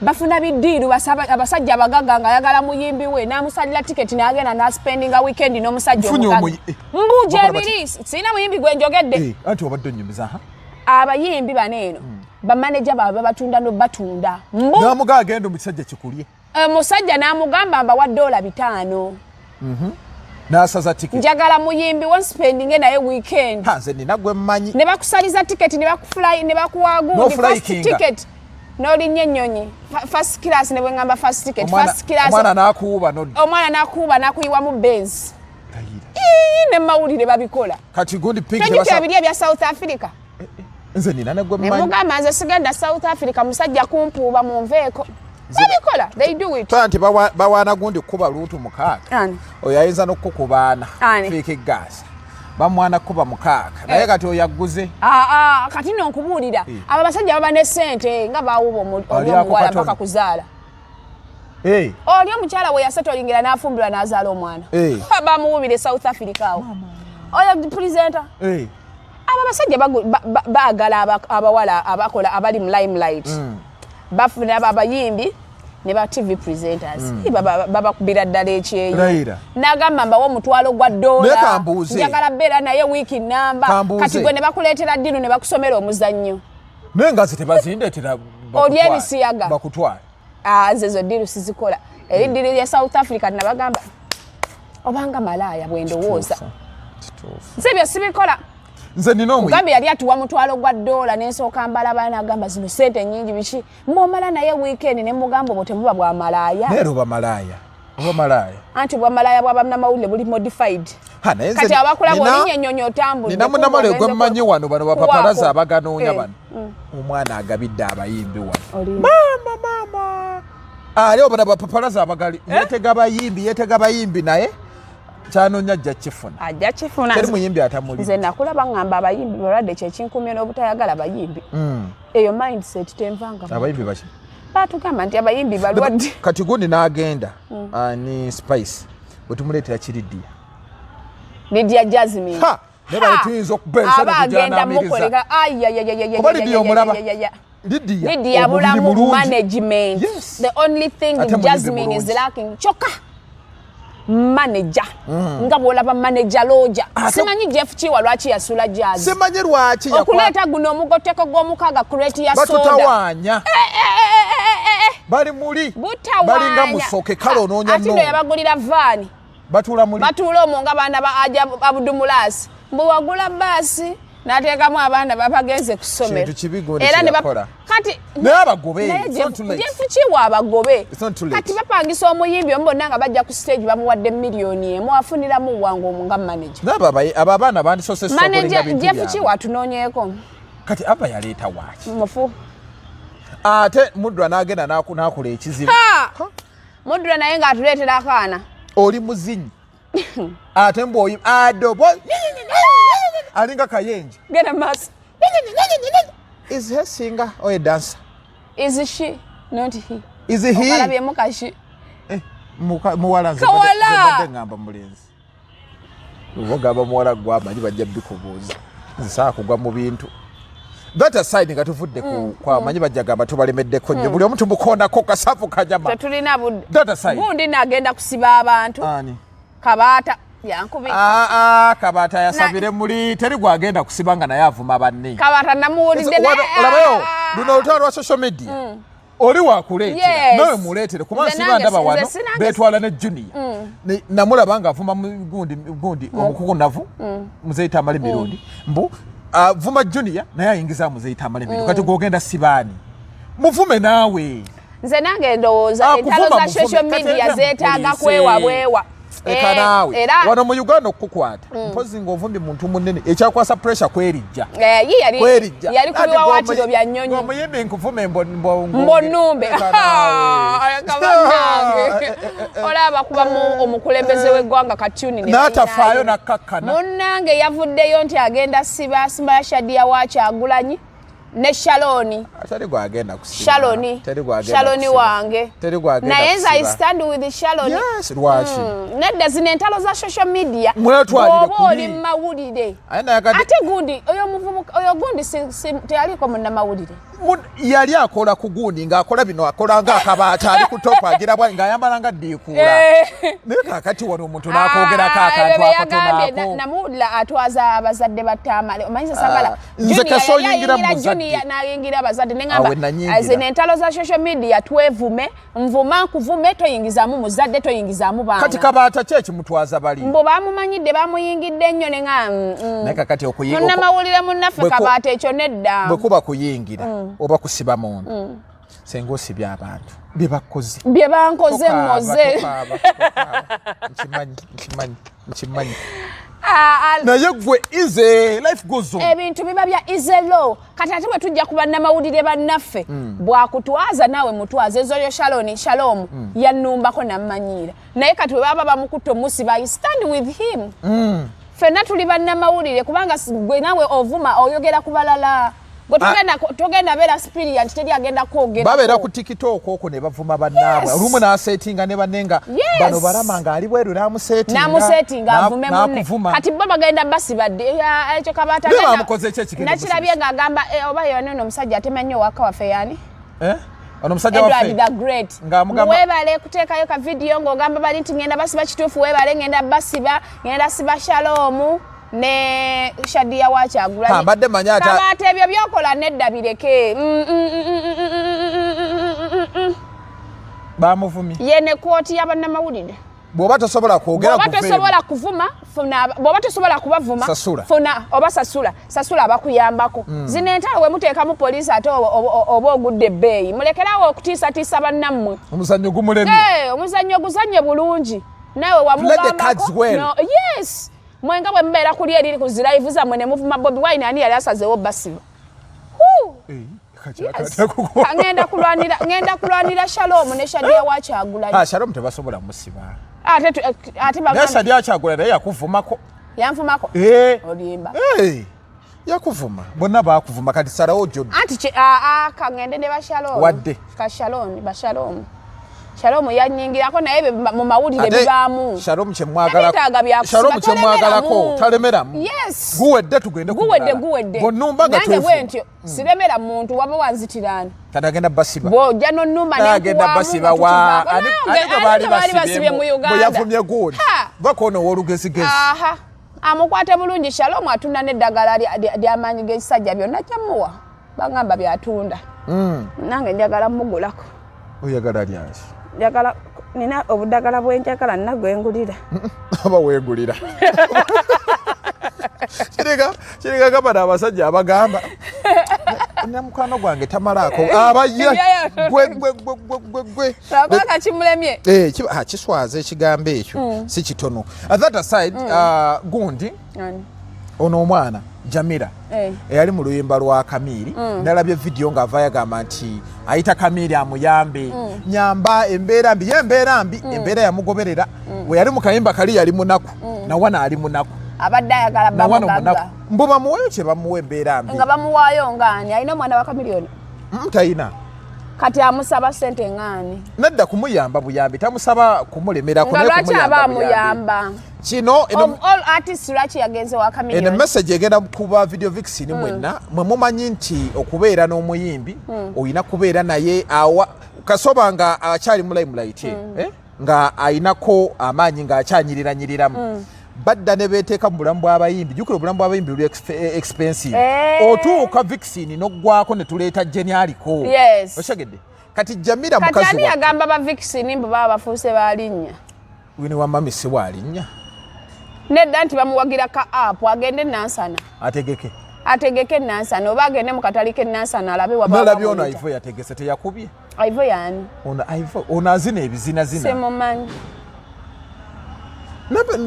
bafuna bidiiru abasajja abagagga ng'ayagala muyimbi we n'amusalira tiketi n'agenda n'aspendinga weekend n'omusajja Nfunye omugagga. Mbuuja. Bakola batya? Ebiri sirina muyimbi gwe njogedde. Anti obadde onyumiza ha. Abayimbi bano eno bamaneja baabwe babatunda nobatunda mbu Namuga agenda omusajja kikulye. Omusajja n'amugamba mbawa $500. N'asaza tiketi. Njagala muyimbi wo spendinge naye weekend. Ha, nze nina gwe mmanyi. Ne bakusaliza tiketi ne bakufly ne bakuwa gundi first N'oflykinga. ticket n'olinnya ennyonyi first class, ne bwe ŋŋamba first ticket, first class. Omwana n'akuwuba nodda. Omwana n'akuuba n'akuyiwamu Benz. Tayira. Ii, ne mawulire babikola. Kati gundi Pink Tojjukira biri ebya South Africa? Nze nina ne gwe Ne mmanyi. mugamba nze sigenda South Africa, musajja kumpuuba, munveeko. Babikola, they do it. Tola nti bawaana gundi kukuba luutu 6. Ani? Oyo ayinza n'okukubaana. Ani? Fiiki gaasa bamwana kukuba 6 naye kati oyo agguze. Ah, ah, kati nno nkubuulira, abo abasajja baba ne ssente nga bawuba oli Alyako omuwala katono. mpaka kuzaala. Oli omukyala we yasetolingira n'afumbirwa n'azaala omwana. Bamuwubire South Africa awo, oyo presenter. Abo abasajja baagala abawala abakola abali mu limelight. Bafuna abo abayimbi ne ba TV presenters. Babakubira ddala ekyeyo. Raila. N'agamba mbawo omutwalo gwa Naye dola, kambuuze. njagala beera naye wiiki namba. Kambuuze. Kati gwe ne bakuleetera ddiru ne bakusomera omuzannyo. Naye nga nze tebazindeetera. Oli ebisiyaga. Bakutwale. Ah, nze zo ddiru sizikola. Eri ddiru lya South Africa nabagamba obanga malaaya bwe ndowooza. Kituufu. Nze ebyo sibikola. Nze nina omuyi Gambye yali atuwa $100 n'ensooka mbalaba n'agamba zino sente nnyingi biki mwomala naye weekend, ne mugamba obwo tebuba bwa malaaya. Naye era oba malaaya, oba malaaya. Anti bwamalaaya bw'abannamawulire buli modified. Ha, naye nze Kati abakulaba olinnya ennyonyi otambudde nina munamawulire gwe mmanyi wano, bano bapapalazi Kuwaako. abaganoonya. Bano omwana agabidde abayimbi wano. Olimba. Maama, maama ali obona bapapalazi abagali yeetega bayimbi, yeetega bayimbi, naye kyanoonya ajja kifuna. Ajja kifuna. Teri muyimbi atamuli. Nze nakulaba ŋŋamba abayimbi balwadde, kyekinkumye n'obutayagala bayimbi. Eyo mindset tenvanga. Abayimbi baki? Batugamba nti abayimbi balwadde. Kati gundi n'agenda ni Spice bwe tumuleetera kiridiya. Lydia Jasmine. Ha! Naye bali tuyinza okuba ensana Aba agenda tugyanamiriza. mukoleka. Ayayayayaya. Kuba Lydia omulaba. Lydia Lydia omubiri bulamu mulungi. Management. Yes. The only thing Ate muyimbi Jasmine is mulungi. lacking kyokka manager, nga bw'olaba manager Roger. Simanyi Jeff Kiwa lwaki yasula Jazz. Simanyi lwaki Okuleeta guno omugoteko gw'omukaaga, crate ya soda. Batutawaanya, bali muli Butawaanya. balinga musoke kale onoonya. Ate nno No yabagulira vaani. Batuula muli. Batuula omwo nga baana ba aja Abudumulaasi, mbu wagula baasi n'ateekamu abaana babagenze ku ssomero. Kintu kibi gundi Era ne kye yakola. Kati Naye abagobe, naye it's not too late. Jeff Kiwa abagobe. It's not too late. Kati bapangisa omuyimbi omu, bonna nga bajja ku stage bamuwadde 1 million afuniramu wange omwo nga manager. Naye abo abaana bandisoose Manager bintu Jeff byabwe. Kiwa atunoonyeeko. Kati Ava yaleeta waaki? Mufu. Ate Mudra n'agenda n'akola ekizibu. Mudra naye ng'atuleetera akaana. Oli muzinyi. Ate mbu oyi adobo alinga kayenje. Genda maaso. Is he singer or a dancer? Is she not he? Is he? Okalabyemu kashi. Eh, muwala nze mbadde ngamba mulenzi. Oba ogamba muwala gwe amanyi bajja bikubuuza. Nze kugwa mu bintu. That aside nga tuvudde ku kwa manyi bajja gamba tubalemeddeko nnyo. Buli omu tumukoonako kasavu kanyama. Tetulina budde. That aside. Gundi nagenda kusiba abantu. Ani? Kabaata yankubi. Ah, ah, Kabaata yasabire muli teri gwagenda kusiba nga naye avuma banne. Kabaata namuwulidde naye. Olabayo luno olutalo lwa social media. Oli wakuleetera Yes. nawe muleetere kuba Nze nsiba nange ndaba wano nze sinange beetwala ne Junior. Namulaba ng'avuma gundi gundi omukukunavu Muzeeyi Tamale Mirundi mbu avuma Junior naye ayingiza Muzeeyi Tamale Mirundi. Kati gw'ogenda sibaani muvume naawe. Nze nange ndowooza Ah, entalo kuvuma za social muvume. Kati media era zeetaaga mupoliisi. kwewa bwewa. Eka Eh, naawe era wano mu Uganda okukukwata mpozi ng'ovumbye muntu munene ekyakwasa pressure kwerijja. Eh, ye yali Kwerijja yali ku biwaawaatiro bya nnyonyi. Omuyimbi nkuvume Mbonumbe. Eka naawe. Kabanange. Olaba kuba omukulembeze w'eggwanga Katuni ne N'atafaayo balinayo. n'akkakkana. Munnange yavuddeyo nti agenda siba Simba Shadia wa Kyagulanyi ne Shaloni. Teri gwagenda kusiba. Shaloni. Teri gwagenda Shaloni kusiba. wange. Teri gwagenda Naye nze I kusiba. stand with Shaloni. Yes, lwaki? Nedda zino entalo za social media. Mwetwalire Bw'oba kuli. oli mu mawulire. Aye nayagadde- Ate gundi oyo muvubuka oyo gundi teyaliko munnamawulire. Yali akola ku gundi ng'akola bino akola ng'akabaata ali ku top agira bwali ng'ayambala nga ddiikuula. Naye kaakati wano omuntu n'akoogerako akantu Ebyo yagambye, akatono ako. Namuwulira atwaza abazadde ba Tamale. Omanyi nze sagala. Ah, nze Junior kasi yali oyingira mu ayingira muzadde. Junior n'ayingira abazadde. Ne ngamba, Awe nanyingira. zino entalo za social media twevume, nvuma nkuvume, toyingizaamu muzadde, toyingizaamu baana. Kati Kabaata ki ekimutwaza bali? Mbu bamumanyidde, bamuyingidde nnyo ne nga, Naye kakati Munnamawulire munnaffe Kabaata ekyo nedda. Bwe kuba kuyingira oba kusiba muntu. Senga osibye abantu bye bakoze. Bye bankoze Tokaaba, mmoze. tokaaba, tokaaba. Nkimanyi, nkimanyi, nkimanyi. Ah, ah, Naye gwe easy, life goes on. Ebintu biba bya easy law. Kati ate bwe tujja ku bannamawulire bannaffe, bwakutwaza naawe mutwaze. Ezo yo Shaloni, Shalom, yannumbako nammanyiira. Naye kati bwe baba bamukutte omusiba, I stand with him. Ffenna tuli bannamawulire kubanga gwe naawe ovuma oyogera ku balala. Gwe togenda beera superior nti teri agenda kwogera. Babeera ku TikTok okwo ne bavuma bannaabwe. Olumu n'asetinga ne banne nga bano barama ng'ali bweru n'amusetinga. N'amusetinga avume munne. N'akuvuma. Kati bo bagenda basibadde. Ekyo Kabaata Naye bamukoze ki ekigenda Nakirabye omusibisa? ng'agamba, oba yoni ono omusajja atema nnyo owaka waffe yani? Ono omusajja Edward waffe. the Great. Ng'amugamba- Weebale kuteekayo ka video ng'ogamba bali nti ngenda basiba kituufu, weebale ngenda basiba, ngenda siba Shalom ne Shadia wa Kyagulanyi. Ha, mbadde mmanyi ate- Kabaata ebyo by'okola nedda bireke. Bamuvumye. Ye ne kooti y'abannamawulire. Bw'oba tosobola kwogera Bw'oba kuveemu. tosobola kuvuma, funa bw'oba tosobola kubavuma, Sasula. funa oba sasula, sasula abakuyambako. Zino entalo we muteekamu poliisi ate oba ogudde ebbeeyi. Mulekerawo okutiisatiisa bannammwe. Omuzannyo gumulemye. Omuzannyo guzannye bulungi. Naawe Play the cards wamugambako. well. No, yes. Mwenga bwe mubeera kuli eriri ku zi live zammwe ne muvuma Bobi Wine, ani yali asazeewo basiba? Woo! Yes. Ngenda kulwanira Shalom ne Shadia wa Kyagulanyi. Ah, Shalom tebasobola musiba. Ate ate Naye bagamba Shadia Kyagulanyi naye yakuvumako. Yanvumako? Olimba. Yakuvuma. Bonna baakuvuma kati salawo gy'odda. Anti ka ngende ne ba Shalom. Wadde. Ka Shalom, ba Shalom. Shalom yannyingirako naye mu mawulire Ate bibaamu. Shalom kye mwagala- Tebyetaaga bya kusiba, Shalom kye mwagalako, tolemeramu. talemeramu. Yes. Guwedde tugende ku Guwedde, mulala. guwedde. Bw'onnumba nga Nange twefuna. bwe ntyo, siremera muntu waba wanzitirani. Kati agenda basiba. Bw'ojja n'onnumba ne Agenda nkuwaamu basiba nga wa- tukivaako. ani Nange, gwe baali ani gwe baali basibye basibye mu bwe Uganda? yavumye gundi. Ha! Va ku ono ow'olugezigezi. Aha. Amukwate bulungi Shalom atunda n'eddagala ly'amaanyi g'ekisajja byonna kyamuwa. Bangamba by'atunda. Nange njagala mmugulako. Oyagala lyaki? Njagala, nina obuddagala bwe njagala nina gwe ngulira. Oba weegulira. Kireka gamba n'abasajja abagamba. Nina mukwano gwange tamalaako. Abayya. Gwe, gwe, gwe, gwe, gwe, gwe. Lwakubanga kimulemye. Kiswaza ekigambo ekyo. Si kitono. That aside, gundi. Ani? Ono omwana Jamila eyali mu luyimba lwa Kamiiri, nalabye vidiyo ng'avaayo agamba nti ayita Kamiiri amuyambe, nyamba, embeera mbi, ye embeera mbi, embeera yamugoberera. We yali mu kayimba kali yali munaku, nawana ali munaku. Abadde ayagala Nawano bamugagga. munaku, mbu bamuweyo kye bamuwa, embeera mbi. Nga bamuwaayo ngaani? Alina omwana wa Kamiliyoni? Talina. Kati amusaba sente ngaani? Nedda, kumuyamba buyambi, tamusaba kumulemerako. Nga Naye lwaki kumuyamba aba buyambi. amuyamba? Kino eno Of all artists, lwaki yagenze wa eno Kamiliyoni? Message egenda kuba video vixen mwenna, mwe mumanyi nti okubeera n'omuyimbi olina kubeera naye awa kasoba nga akyali mu limelight, eh? Nga ayinako amaanyi, ng'akyanyirirannyiriramu, badda ne beeteeka mu bulamu bw'abayimbi. Jjukira, obulamu bw'abayimbi buli expensive. Otuuka vixen n'oggwako ne tuleeta Jeni aliko. Okitegedde? Kati Jamira Kati mukazi ani wa yagamba ba vixen mbu baba bafuuse balinnya? Wini wa mami si bwalinnya. Nedda, nti bamuwagira ka app agende Nansana. Ategeke. Ategeke Nansana oba agende mu katale k'e Nansana alabe waba. Nalabye ono Aivo yategese, teyakubye. Aivo yani? Ono Aivo, ono azina ebizinazina. Simumanyi.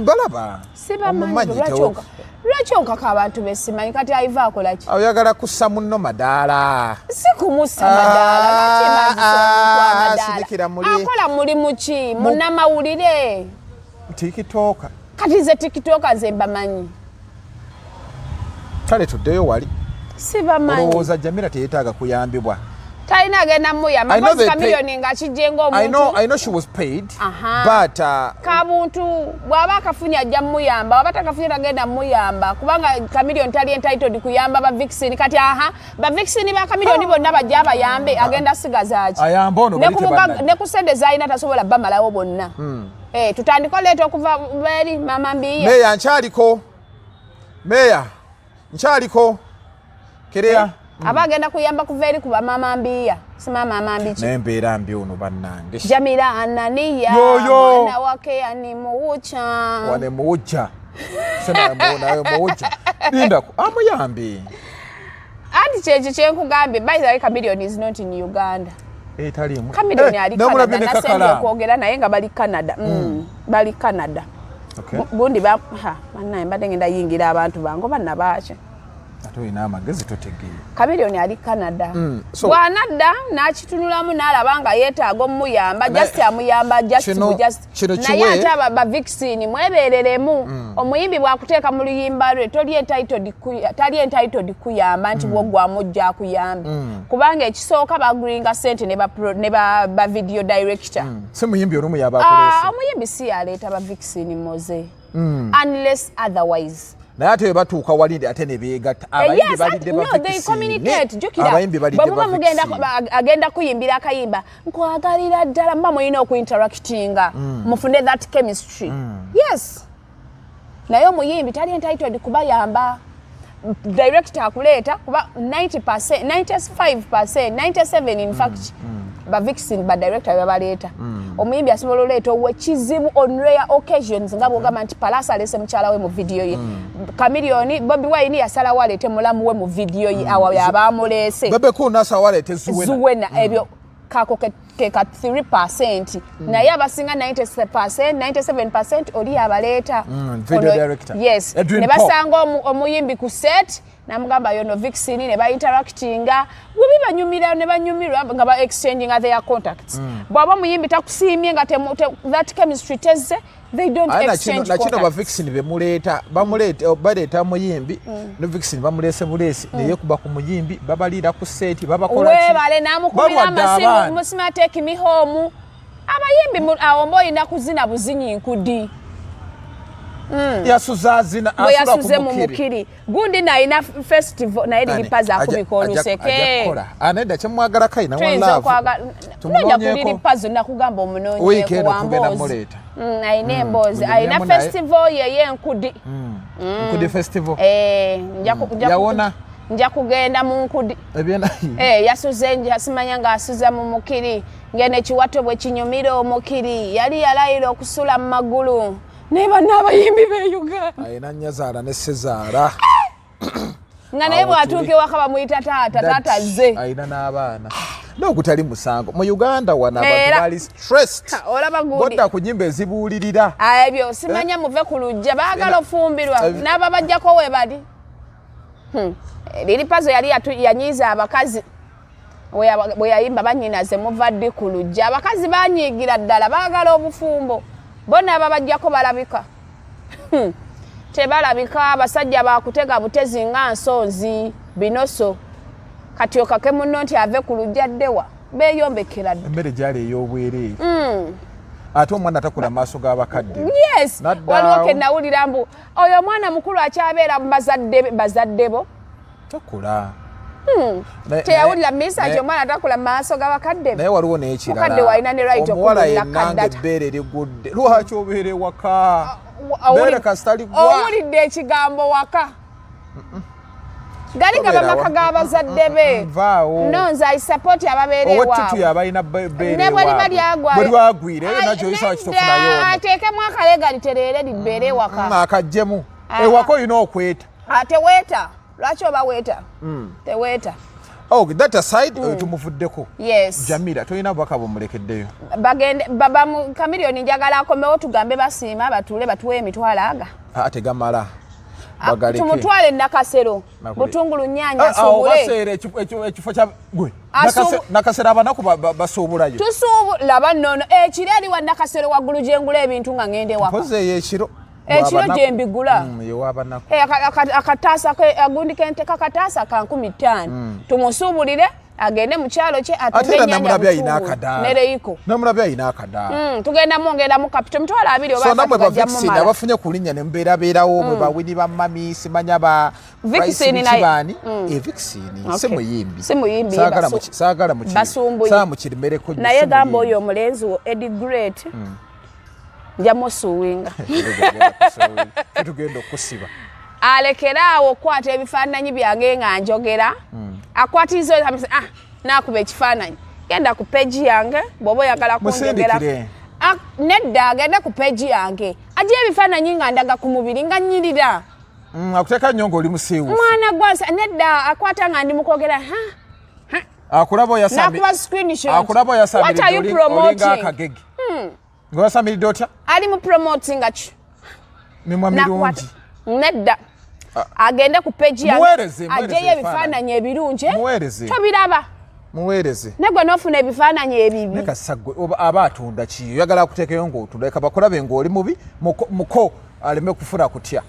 Balaba. Sibamanyi. Omumanyi. Lwaki onkaka abantu besimanyi? Kati Aivo akola ki? Oyagala kussa munno madaala. Si kumussa madaala. Lwaki mazisa omuntu amadaala? Sirikira muli. Akola mulimu ki? Munnamawulire? TikToker. Kati nze TikToker nze mbamanyi? Kale tuddeyo wali. Sibamanyi. Olowooza Jamira teyeetaaga kuyambibwa? Talina agenda muyamba. I know Mpozi they pay- Kamiliyoni ng'akijje I know, ng'omuntu. I know she was paid, but Kabuntu bw'aba akafunye ajja muyamba, waba takafunye tagenda muyamba, kubanga Kamiliyoni tali entitled kuyamba ba vixen. Kati aha, ba vixen ba Kamiliyoni bonna bajja abayambe, agenda sigazaaki? Ayamba ono, Ne bali ku mugaga- tebannajja. Ne ku sente z'alina tasobola bamalawo bonna. Eh, tutandike oleeta okuva beri mama mbiya. Meya nkyaliko, meya nkyaliko kereya. Aba agenda kuyamba kuva eri ku bamama mbiya, si mama mbiki. Naye mbeera mbi ono, bannange. Jamila Ananiya. Yoyo. Mwana wake yani muwucha. Wane muwujja senaye muwujja, lindako amuyambe. Anti kyekyo kyenkugambye. By the way, Chameleon is not in Uganda. Etaliimu. Chameleon ali Namulabye Canada. ne Nasembye Kakalaamu. okwogera naye nga bali Canada. Bali Canada. Gundi ba ha bannaye, mbadde ngenda yingira abantu bange oba nabaaki. Ate olina amagezi, totegeera. Chameleon ali Canada. So- Bw'anadda n'akitunulamu n'alaba nga yeetaaga omuyamba, just amuyamba, just bu just. Kino Naye ate aba ba vixen mwebereremu. Omuyimbi bw'akuteeka mu luyimba lwe, tali entitled kuyamba nti bw'oggwamu ojja akuyambe, kubanga ekisooka bagulinga sente ne ba video director. Si muyimbi olumu yaba Ah, akoleese. Omuyimbi si yaleeta ba vixen moze, unless otherwise. Naye ate bwe batuuka walindi ate ne beegatta, abayimbi balidde ba No, they vixen. communicate. Jjukira, Abayimbi balidde bwe muba ba mugenda vixen. agenda kuyimbira akayimba nkwagalira ddala, muba mulina okuinteractinga, mufune that chemistry. Yes, naye omuyimbi tali entitled kubayamba. Director akuleeta kuba 90, 95, 97 in fact, ba vixen ba director babaleeta. Omuyimbi asobola oleeta owekizibu on rare occasions, nga bwogamba nti Palasa alese mukyala we mu vidiyo ye, Chameleone, Bobi Wine yasalawo aleete mulamu we mu vidiyo ye, awo yaba amuleese. Bebe Cool nasawo aleete Zuwena. Zuwena, ebyo kako keka 3, naye abasinga 90, 97 oli yabaleeta. Video director. Yes. Edwin Ne Pop. basanga omuyimbi ku set namugamba yono vixen, ne bainteractinga bubi, banyumira ne banyumirwa nga ba exchanginga their contacts. Bw'aba omuyimbi takusiimye nga that chemistry tezze, they don't Aye, exchange nakino ba contacts. vixen bemuleeta, bamuleeta, baleeta muyimbi ne vixen bamuleese buleesi, naye kuba ku muyimbi babaliira ku set, babakola ki? Weebale, n'amukubira Balwadde amasimu. abaana. Musima, take me home. Abayimbi awo mba olina kuzina buzinyi nkudi. Yasuze azina, Bwe asula yasuze ku mu mukiri. mukiri gundi nalina festival naye Ani? liripaza akubika Ajja oluseke. kukola. Anedda kyemwagala kayina one Tuyinza love. okwagala nonja Tumunoonyeeko. kuliripazo, nakugamba Wiiki omunoonyeeko eno tugenda wamboozi. muleeta. Alina emboozi, alina Munyumyemu naye. festival ye y'enkudi. Nkudi festival. Eh, Yawona. nja kugenda mu nkudi. Ebyenda. Eh, yasuze nje, asimanya ng'asuza mu mukiri ngeno ekiwato bwe kinyumira omukiri, yali yalayira okusula mu magulu, naye banna abayimbi b'e Uganda. Ayina nnyazaala ne sezaala. Nga naye Awo bw'atuuka tuli. ewaka bamuyita taata, taata zze. Ayina n'abaana n'ogutali musango. Mu Uganda wano abantu bali stressed. Ha, olaba gundi. Bodda ku nyimba ezibuulirira. Ah, ebyo simanya, muve ku lujja, baagala ofumbirwa n'ababajjako we bali. Lili Pazo yali yanyiiza abakazi bwe yayimba bannyinaze muva ddi ku lujja. Abakazi banyiigira ddala, baagala obufumbo, bo n'ababajjako balabika tebalabika. Abasajja bakutega butezi nga nsonzi binoso. Kati okake munno nti ave ku lujja ddewa, beeyombekera dda. Emmere gyali ey'obwereere. Ate omwana takula maaso g'abakadde. Yes, waliwo ke nawulira mbu oyo omwana mukulu akyabeera mu bazadde bo. Takula. Teyawulira misa nti omwana takula mu maaso g'abakadde. Naye waliwo n'ekirala. Mukadde walina ne right omuwala yenna ng'ebbeere ligudde, lwaki obeera ewaka? Beere kasita ligwa. Owulidde ekigambo waka? Gali gaba maka g'abazadde be. No, nze I support ababeera ewaabwe. Abalina bbeere ne bwe liba lyagwa, bwe lwagwire eyo nakyo oyisa kitofunayo. Ateekemu akalega litereere libeere ewaka. Akaggyemu ewaka olina okweta. Teweeta. Lwaki oba weeta? Teweeta. Oh, that aside, tumuvuddeko. Yes. Jamila, tolina bubaka bumulekeddeyo? Bagende babamu Chameleone, njagala akomewo tugambe basiima, batuule batuwe emitwalo aga. Ah, tegamala. Bagaleke. Tumutwale Nakasero. Butungulu, nyanya, asuubule. Baseera ekifo kya gwe. Nakasero abanaku basuubulayo. Tusuubu laba nnono ekiro eri wa Nakasero waggulu gye ngula ebintu nga ngende waka. Mpozi eyo ekiro. Ekiro gye mbigula. Akataasa agundi kente kakataasa ka 5000. Tumusuubulire agende mu kyalo kye atunde ennyanya nereyiko. Namulabye ayina akadaala. Tugenda mwongeramu capital 20,000 oba so namwe ba Vixen abafunye ku linnya ne mubeerabeerawo, mwe bawini ba mami, simanya ba Vixen naye. Baani? Vixen si muyimbi. Si muyimbi. Saagala Basumbuye. Saagala mukirimereko. Naye gamba oyo omulenzi wo Eddie Great nja musuwinga. Tugenda okusiba. Alekere awo okukwata ebifaananyi byange nga njogera. Akwatiriza, ah, nakuba ekifaananyi, genda ku page yange bw'oba oyagala kunjogera. Ah, nedda, agende ku page yange ajja ebifaananyi nga ndaga ku mubiri nga nnyirira. Akuteeka nnyo ng'oli musiiwuufu. Mwana gwansa nedda, akwata nga ndi mukwogera ha. Akulaba nakuba screenshot. Akulaba What are you oyasamira promoting? akagege ng'oyasamiridde otya? Ali mu promoting ki? Mimwa mirungi. Nedda, agende ku page yange Muweereze, muweereze ajjeyo ebifaananyi ebirungi. Muweereze. Tobiraba. Muweereze. Negwe n'ofuna ebifaananyi ebibi. Naye kasagwe aba atunda ki? Oyagala akuteekeyo ng'otunda, leka bakulabe ng'oli mubi, muko aleme kufuna kutya.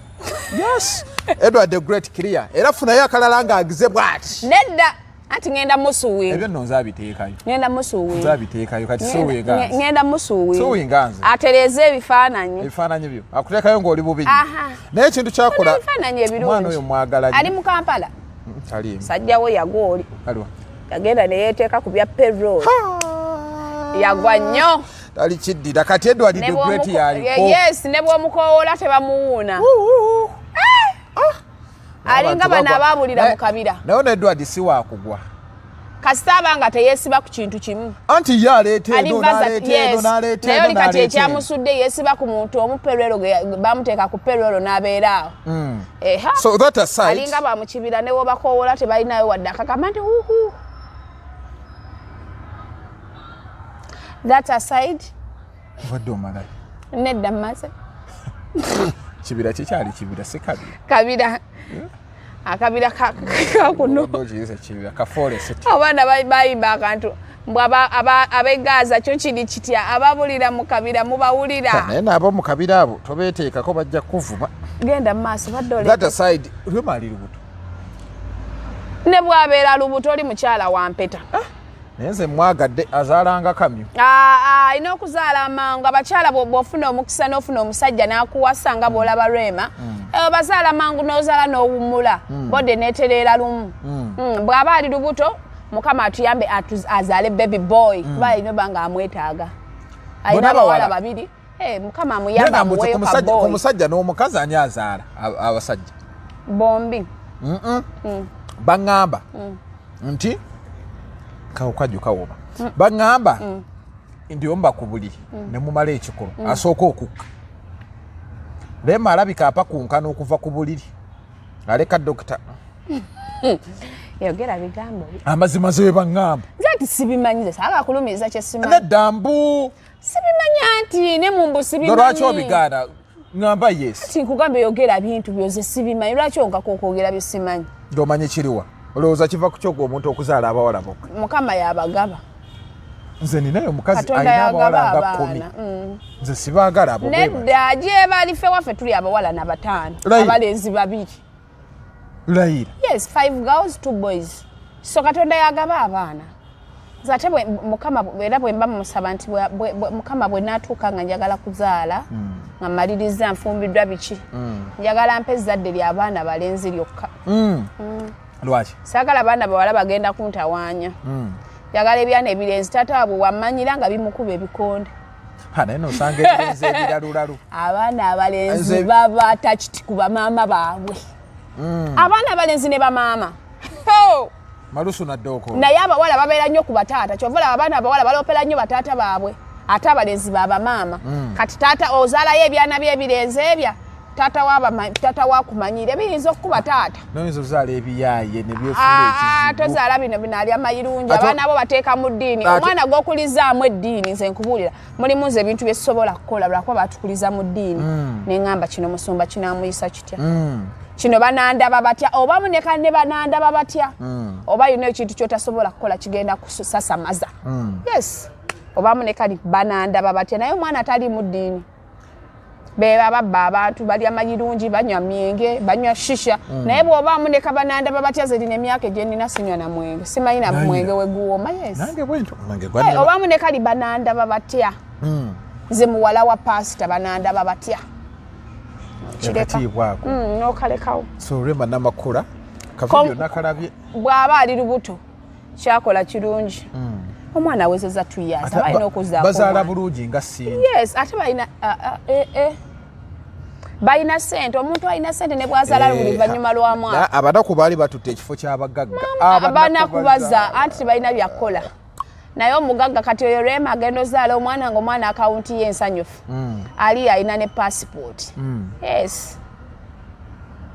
Yes, Edward the Great clear, era funayo akalala ng'agize bw'ati. Nedda, anti ngenda musuwinga. Ebyo nno nzabiteekayo. Ngenda musuwinga. Nzabiteekayo kati, suwinga nze. Ngenda musuwinga. Suwinga nze. Atereeze ebifaananyi. Ebifaananyi byo akuteekayo ng'oli bubi nnyo. Naye ekintu kyakola ebifaananyi ebirungi. Omwana oyo mwagala nnyo. Ali mu Kampala. Taliimu. Sajjawo yagwa oli. Aliwa? Yagenda ne yeeteeka ku bya payroll, yagwa nnyo. Tali kiddira kati Edward the Great yaliko. Yes, ne bw'omukowoola tebamuwuuna. Alinga bano abaabulira mu kabira. Naye ono Edward si wakugwa. Kasita aba nga teyeesiba ku kintu kimu. Anti ye aleeta eno n'aleeta eno n'aleeta Naye eno oli kati n'aleeta eno. Ekyamusudde yeesiba ku muntu omu, payroll bamuteeka ku payroll n'abeera awo. Eha. So that aside, alinga bamukibira, ne wobakowoola tebalinayo wadde akagamba nti huhu. That aside, obadde omalayo? Nedda, mmaze. Kibira kikyali kibira, si kabira. Kabira, akabira kakuno. Obadde okiyise kibira ka forest. Abaana bayimba akantu mbw ab'egaza kyo kiri kitya, ababulira mu kabira mubawulira. Naye naabo mu kabira abo tobeeteekako, bajja kukuvuma. Genda mu maaso badde. That aside, Rema ali lubuto. Ne bw'abeera lubuto, oli mukyala wa mpeta. Naye nze mwagadde, azaalanga kamyu. Alina okuzaala amangu. Abakyala bw'ofuna omukisa n'ofuna omusajja n'akuwasa nga bw'olaba Rema, bazaala mangu, n'ozaala n'owummula, body neetereera lumu. Bw'aba ali lubuto, Mukama atuyambe azaale baby boy, kuba alina oba nga amwetaaga, alina Bonna abawala bawala. babiri. Mukama amuyambe amuweeyo Ku kaboy. musajja n'omukazi ani azaala abasajja? Bombi. Baŋŋamba nti kawukajju kawoma, baŋŋamba nti omuba ku buliri ne mumala ekikolo, asooka okukka. Rema alabika apakunkana okuva ku buliri, aleka dokita. Yogera bigambo bi. Amazima ze baŋŋamba. Nze ati sibimanyi, nze saagala kulumiriza kye simanyi. Nedda, mbu Sibimanyi anti ne mumbu sibimanyi. Lwaki obigaana? Ŋŋamba yes. Ati nkugambe yogera bintu byoze sibimanyi, lwaki onkaka okwogera byesimanyi? Ndomanyi kiriwa, olowooza kiva ku kyogwa omuntu okuzaala abawala bokka? Mukama yabagaba. Nze ninayo omukazi alina abawala nga 10. Nze sibaagala abo. Nedda, gyebali ffe waffe tuli abawala na 5, abalenzi 2. Layira. Yes, 5 girls, 2 boys. So Katonda yagaba abaana. Nze ate Mukama era bwe mba musaba nti Mukama bwe naatuuka nga njagala kuzaala, nga mmaliriza nfumbiddwa biki, njagala mpe ezzadde ly'abaana balenzi lyokka. Lwaki? Saagala abaana bawala bagenda kuntawaanya. Njagala ebyana ebirenzi taata waabwe wamanyira nga bimukuba ebikonde. Naye nosanga ebirenzi ebiralulalu. Abaana abalenzi baba attached ku bamaama baabwe. Abaana abalenzi ne bamaama. Malusu na ddooko. Naye abawala babeera nnyo ku bataata. Kyova olaba abaana abawala baloopera nnyo bataata baabwe, ate abalenzi ba bamaama. Kati taata ozaalayo ebyana by'ebirenzi ebya taata wakumanyira biyinza okukuba taata. Noyinza ozaala ebiyaaye ne byefuula ekizibu. Tozaala bino binaalya mayirungi. Abaana bo bateeka mu ddiini. Omwana gw'okulizaamu eddiini, nze nkubuulira, mulimu nze ebintu bye sisobola kukola lwakuba baatukuliza mu ddiini. Ne ŋŋamba kino musumba kinaamuyisa kitya? Kino banandaba batya? Oba muneka ne banandaba batya? Oba yina ekintu ky'otasobola kukola kigenda kusasamaza. Yes. Oba muneka banandaba batya? Naye omwana atali mu ddiini. Beba babba abantu, balya mayirungi, banywa myenge, banywa shisha. Naye bw'oba muneka banandaba batya, ze lina emyaka gye nnina sinywa na mwenge. Simanyi na mwenge we guwooma. Yes. Nange bwentyo, mwenge gwa nnema. Oba muneka li banandaba batya? Nze muwala wa pasita, banandaba batya? Akatiibwa ako. N'okalekawo. So Rema Namakula, kavidiyo nakalabye. Bw'aba ali lubuto, kyakola kirungi. Omwana awezezza 2 years, aba alina okuzaako. Bazaala bulungi nga Cindy. Yes, ate balina balina ssente. Omuntu alina ssente ne bw'azaala buli luvannyuma lwa mwaka. Abanaku baali batutte ekifo ky'abagagga. Abanaku baza anti tebalina bya kukola. Naye omugagga kati oyo Rema agenda ozaala omwana nga omwana akawunti ye ensanyufu. Ali alina ne passport. Yes.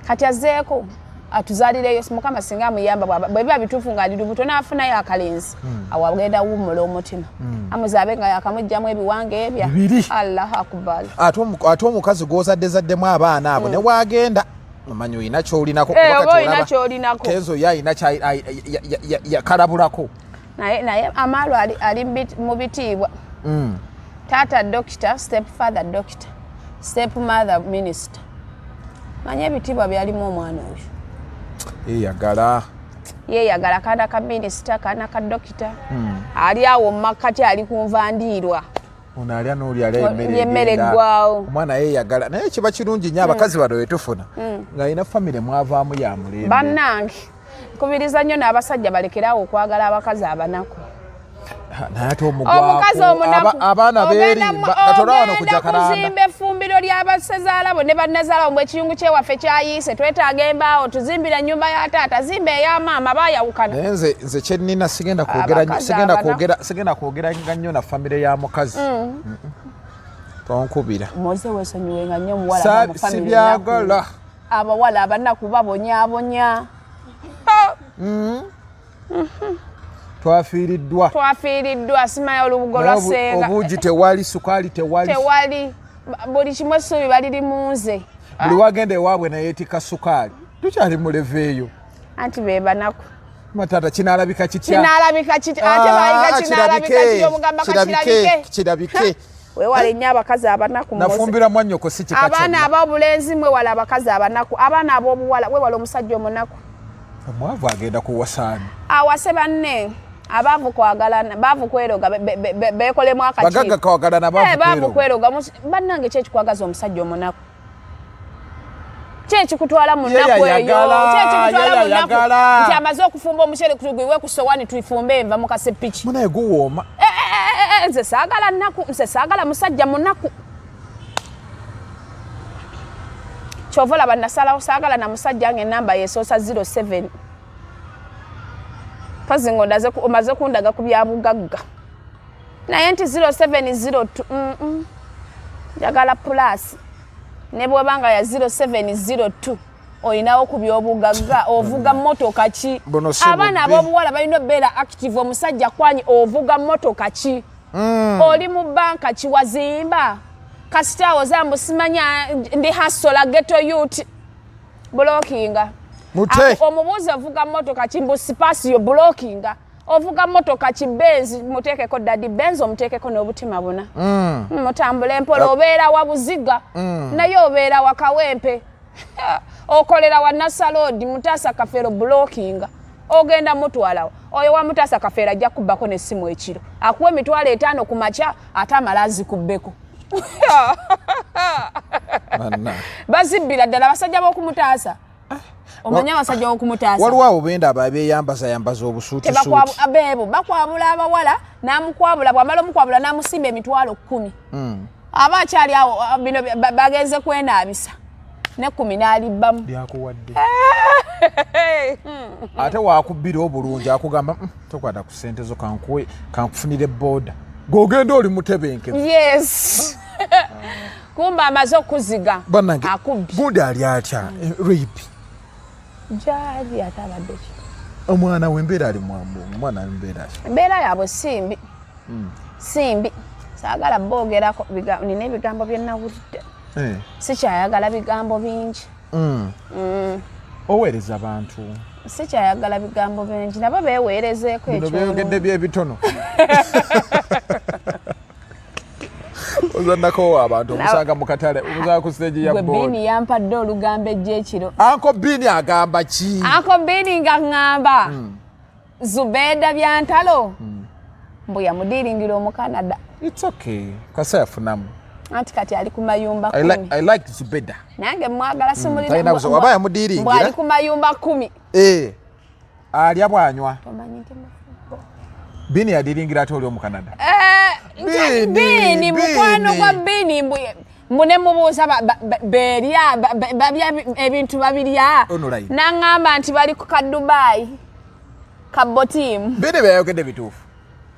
Kati azzeeko atuzalireyo, Mukama singa amuyamba bwe biba bituufu ng'ali lubuto n'afunayo akalenzi, awo agenda wummula omutima. Amuzaabe nga yakamugyamu ebiwange ebya. Allah akbar. Ate omukazi gw'ozaddezaddemu abaana abo ne waagenda omanyi olina ky'olinako. Oba olina ky'olinako. Kenzo ye alina yakalabulako. Naye Amaalo ali mu bitiibwa. Taata doctor, step father doctor, step mother minister. Manye ebitiibwa byalimu omwana oyo. Yeeyagala. Yeeyagala kaana ka minisita, kaana ka dokita. Ali awo mu makkati ali kunva ndiirwa. Ono alya n'oli alya emmere emmere eggwawo. Omwana yeeyagala, naye kiba kirungi nnyo abakazi bano betufuna ng'alina famire mwavaamu ya mulembe. Bannange, nkubiriza nnyo n'abasajja balekerawo okwagala abakazi abanaku. Naye ate omukazi omunaku abaana beerimba katola wano kujja kalanda kuzimba effumbiro ly'abasezaala bo ne bannazaala bo. Ekiyungu kyewaffe kyayiise, twetaaga embaawo, tuzimbira ennyumba ya taata, zimba eya maama, baayawukana. Naye nze kyenina sigenda kwogera, sigenda kwogera, sigenda kwogera nga nnyo na famire ya mukazi. Tonkubira. Moze weesonyiwenga nnyo omuwala. Sibyagala. Abawala abanaku babonyaabonya. Twafiiriddwa. Twafiiriddwa, simanyi olubugo lwa ssenga. Obuugi tewali, sukaali tewali. Tewali, buli kimu essuubi baliri mu nze. Buli wagenda ewaabwe nayeetika sukaali, tukyali mu level eyo. Anti be banaku. Matata kinaalabika kitya? Kinaalabika kitya? Ate bayiga kinaalabika kitya, omugamba kakirabike. Kirabike. Weewale nnyo abakazi abanaku. Nafumbira mwannyoko si kika. Abaana ab'obulenzi, mwewale abakazi abanaku. Abaana ab'obuwala, weewale omusajja omunaku. Omwavu agenda kuwasaani? Awase banne. Abaavu kwagalana, baavu kweroga, beekolemu akakiiko. Bagagga kwagalana, baavu kweroga. Bannange, ki ekikwagaza omusajja omunaku? Ki ekikutwala mu nnaku eyo? Ki ekikutwala mu nnaku nti amaze okufumba omuceere tugwiwe ku sowani tufumbe enva mu kasepiki? Munaye guwooma. Nze saagala nnaku, nze saagala musajja munaku. Kyova olaba nasalawo saagala na musajja nga enamba yesoosa 07 mpazi nga omaze kundaga ku byabugagga, naye nti 0702 njagala plus ne bweba nga ya 0702 olinawo ku byobugagga, ovuga motoka ki? Abaana ab'obuwala balina obeera active. Omusajja kwanyi ovuga motoka ki? Oli mu banka ki? Wazimba kasitaawo zambu simanya ndi hustler, ghetto youth, blockinga. Mute. Omubuuzi ovuga mmotoka ki, mbu Spacio blockinga. Ovuga mmotoka ki, Benz, muteekeko Daddy Benz, omuteekeko n'obutima buna. Mutambule mpola, obeera wa Buziga, naye obeera wa Kawempe, okolera wa Nasaloodi, Mutaasa Kafeero blockinga. Ogenda mutwalawo oyo wa Mutaasa Kafeero ajja kubbako n'essimu ekiro, akuwa 50,000 ku makya, ate amala azikubbeko. Banna. Bazibbira ddala abasajja b'okumutaasa. Omanyi abasajja b'okumutaasa? Waliwo abo benda abo abeeyambaza yambaza obusuutisuuti. Abeebo bakwabula abawala, n'amukwabula, bw'amala omukwabula n'amusimba 100,000. Aba akyali awo, bino bagenze kwenaabisa ne 10 n'alibbamu. Byakuwadde ate wakubbira obulungi, akugamba, tokwata ku ssente zo, kankuwe kankufunire boda gweogenda oli mutebenkevu." Yes, kumba amaze okuziga. Bannange. Akubbye. Gundi ali atya, rape? Gyali, ate abadde ki? Omwana wembeera ali omwana ali mbeera ki? Embeera yaabwe simbi, simbi, saagala boogerako. Nina ebigambo bye nawulidde. Sikyayagala bigambo bingi. Oweereza abantu. Sikyayagala bigambo bingi, nabo beeweerezeeko. Bino byeyogedde byebitono, ozannako abantu omusanga mu katale, omusanga ku stage ya Gwe board. Biini yampadde olugambo ejja ekiro. Uncle Biini agamba ki? Uncle Biini nga ŋŋamba Zubeda Byantalo mbu yamudiiringira Omukanada. It's okay, kasa yafunamu. Anti kati ali ku mayumba I 10. Like, I like Zubeda. Nange mwagala. Talina buzibu. Waba yamudiiringira. Mbu ali ku mayumba 10. Eh, alya bwanywa. Tomanyi nti mufu? Biini yadiringira ate oli Omukanada? Eh, Biini, Biini mukwano Biini. gwa Biini, mbu ne mubuuza beerya babya ebintu babirya. Online. Naŋŋamba nti bali ku ka Dubai ka botiimu. Biini byeyayogedde bituufu?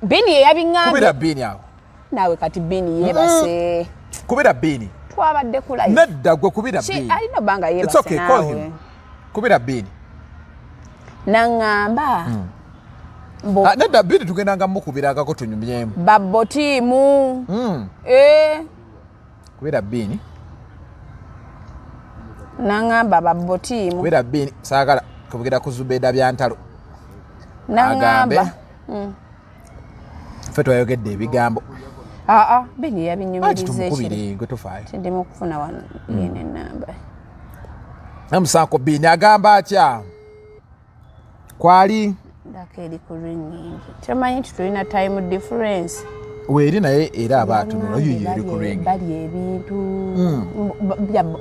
Biini ye yabiŋŋambye. Kubira Biini awo. Naawe kati Biini yeebase. Kubira Biini. Twabadde ku live. Nedda, gwe kubira Biini. Alina obbanga It's yeebase. okay, call Naawe. him. Kubira Biini. Naŋŋamba mbu Ah, nedda, Biini tugendanga mukubirangako tunyumyemu. Babotiimu. Eh, Kubira Biini. Naŋŋamba babotiimu. Kubira Biini, saagala kubikira ku Zubeda Byantalo. Naŋŋamba Agambe. Ffe twayogedde ebigambo. Aa, Biini Anti yabinyumiriza ekiro. tumukubire, gwe tufaayo. Tindimu kufuna wano yene enamba. Namusanko Biini agamba atya kwali? Ndako eri ku ringing. Tomanyi nti tulina time difference? Weeri, naye era aba atunula oyo eri ku ring. Bali ebintu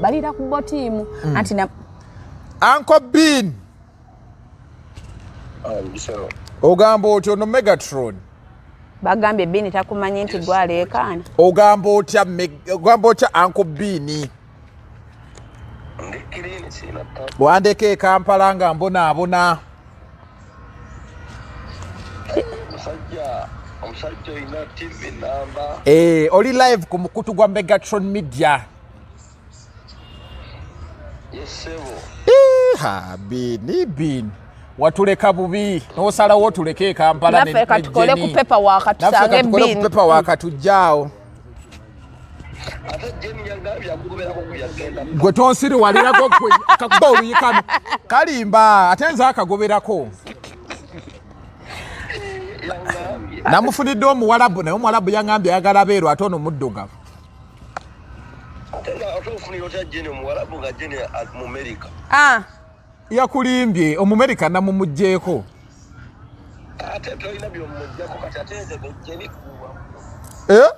balira ku botiimu anti na Uncle Bean. Ogamba otya ono Megatron? Bagambye Biini takumanyi nti gwaleekaana. Ogamba otya ogamba otya, Uncle Bean? Ndi clean, sina tabu. Wandeka e Kampala nga mbonaabona. Omusajja, omusajja olina TV namba. Eh, oli live ku mukutu gwa Megatron Media. Yes ssebo. Ha, Biini, Biini, watuleka bubi n'osalawo tuleke e Kampala Naffe katukole ku paper work. Naffe tusange katukole ku Biini. paper work tujjaawo. Ate Jeni yagambye akugoberako ku yagenda. Gwe tonsiriwalirako, gwe kakuba oluyikano kalimba, ate nze akagoberako. Yangambye. Namufunidde Omuwalabu, naye Omuwalabu yaŋambye ayagala beeru, ate ono muddugavu. Ate nga ate ofunira otya Jeni Omuwalabu nga Jeni mu Amerika? Ah, Yakulimbye, Omumerika namumugjeeko. Ate tolina byomuggyako kati, ate nze ne Jeni tuwa. Eh?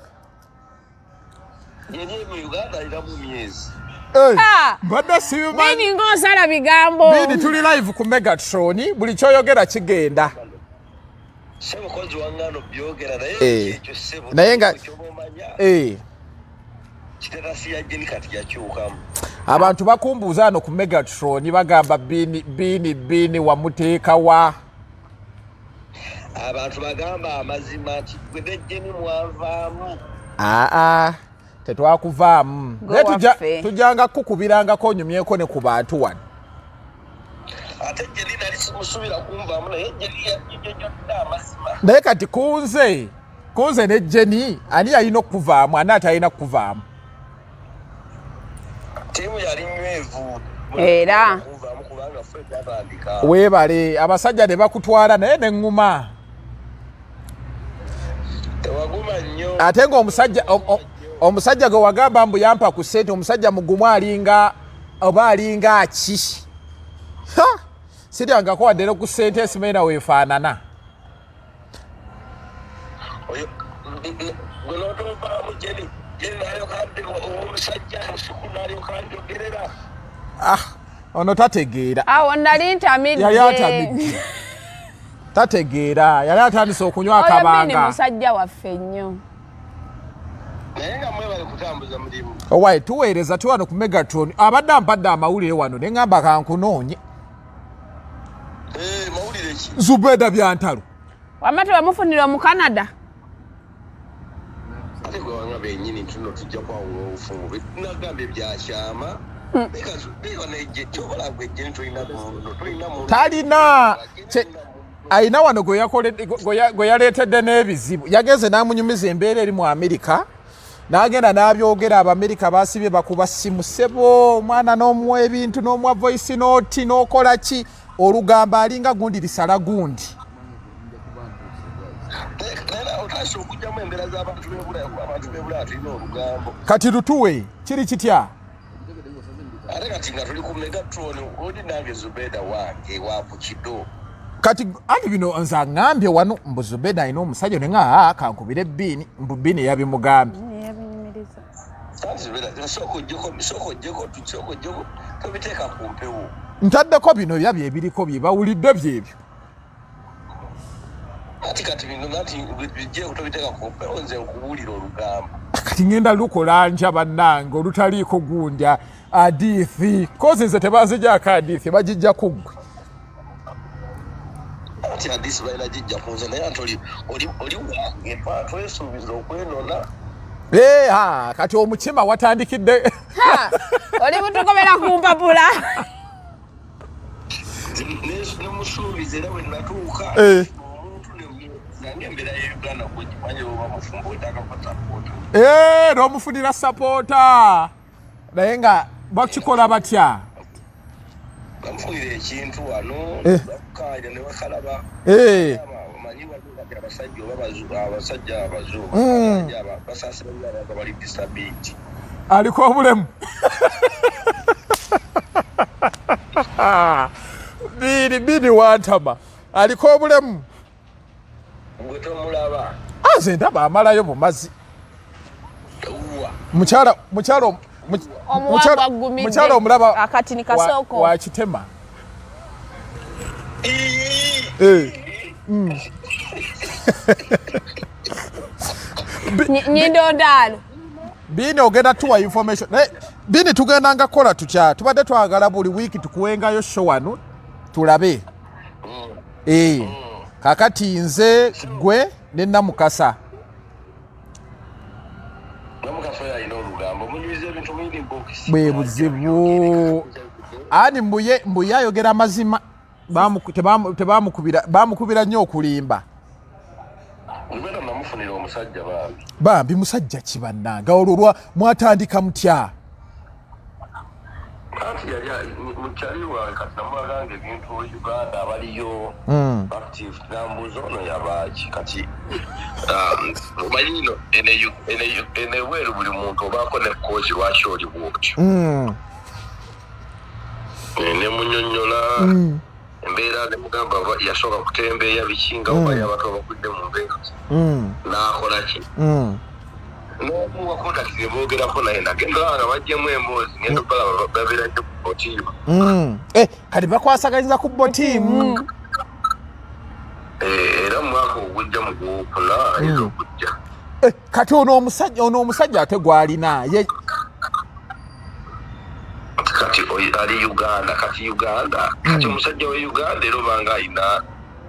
Jeni mu Uganda alinamu myezi. Eh, Ah! mbadde sibimanyi. Biini ng'osala bigambo. Biini, tuli live ku Megatron, buli kyoyogera kigenda. Ssebo kozi wangano byogera naye Eh. ekyo ssebo. Naye nga- kyoba omanya status ya Jeni kati yakyukamu. Abantu bakumbuuza wano ku Megatron, bagamba Biini, Biini, Biini wamuteekawa? Abantu bagamba amazima nti gwe ne Jeni mwanvaamu. Aa, tetwakuvaamu. Gwe Naye waffe. tujjanga kukubirangako onyumyeko ne ku bantu wano. Ate Jeni nali simusubira kunvaamu, naye Jeni yanyonyodde amazima. Naye kati kunze ne Jeni, ani yalina okukuvaamu, ani atalina kukuvaamu? Ttiimu yali nywevu. Era. Kunvaamu kubanga Weebale abasajja ne bakutwala naye ne ŋŋuma. Ate ng'omusajja omusajja gwe wagamba mbu yampa ku ssente, omusajja mugumu alinga oba alinga ki? Siryangako wadde ne ku ssente esimeena weefaanana. Ah, ono tategeera. Awo nali ntamidde. Yali atamidde. Tategeera, yali atandise okunywa akabanga. Musajja waffe nnyo. Naye nga mwebale kutambuza mulimu. Owaye tuweereza tu wano ku Megatron, abadde ampadde amawulire wano ne ŋŋamba kankunoonye. Eh, mawulire ki? Zubeda Byantalo. Wamma tebamufunira omu Canada. Ate gwe wanga benyini nti no tujja kwawula obufumbo nagambye byakyama. Talina alina wano gwe yaleetedde n'ebizibu, yagenze n'amunyumiza embeera eri mu Amerika, n'agenda n'abyogera. Abamerika basibye bakuba simu, ssebo omwana n'omuwa ebintu n'omuwa voice note n'okola ki, olugamba alinga gundi lisala gundi. Kati lutuwe kiri kitya? Ate kati nga tuli ku Megatron, oli nange Zubeda wange wa ku kido. Kati anti bino nze aŋŋambye wano mbu Zubeda alina omusajja, ne nga kankubire Bbiini, mbu Bbiini yabimugambye. Tobiteeka ku mpewo. Ntaddeko bino bya byebiriko bye bawulidde byebyo. Ati kati bino nati bijje tobiteeka ku mpewo, nze nkubuulira olugambo. Kati ngenda lukola nja bannange olutaliiko gundya adiithi, kozi nze tebanzigyako adiithi, bagijja ku ggwe. Anti adiisi balina gijja ku nze, naye anti oli wange twesuubiza okwenona. Kati omukima watandikidde. Oli mutukomera ku mpapula. Nemusuubiza era bwe natuuka omuntu nange embeera ya Uganda gwegimanyi, oba mufumbo wetagako sapoota. N'omufunira sapoota, naye nga bakikola batya? Bamufunira ekintu wano, bakkaanya ne bakalaba. Omanyi waliwo abasajja oba abasajja abazungu basaasira nnyo abantu abali disability. Aliko obulemu biri biri wantama, aliko obulemu. Gwe tomulaba? Nze ndaba amalayo bumazi. Mukyala mukyala mukyala omulaba akatini kasoko wa kitema. Nyindondaalo. Bini ogenda tuwa information. Naye Bini tugenda nga kola tutya? Tubadde twagala buli wiiki tukuwengayo show wano tulabe. Kakati nze gwe ne Namukasa. Bwe buzibu. Ani mbuye mbuye ayogera amazima, tebamukubira, bamukubira nnyo okulimba. Bambi musajja ki bannanga, olwo mwatandika mutya? Anti yali mukyali wange, kati namulaganga ebintu Uganda abaliyo active, nambuuza ono yabaaki. Kati omanyi no eno ebweru buli muntu obaako ne koozi lwaki oli bwotyo. Ne munyonyola embeera, nemugamba yasooka kutembeeya biki nga obayo abantu abakudde mu mbeera, n'akola ki, n'omuwa contact ne boogerako naye, nagenda nga bajjemu emboozi, ngenda obalaba babeera nnyo ku botiimu. Kati bakwasaganyiza ku botiimu. Era mu mwaka ogujja mu gwokuna ayinza okujja. Kati ono omusajja, ono omusajja ate gwalina ye? Kati ali Uganda, kati Uganda, kati omusajja we Uganda era obanga alina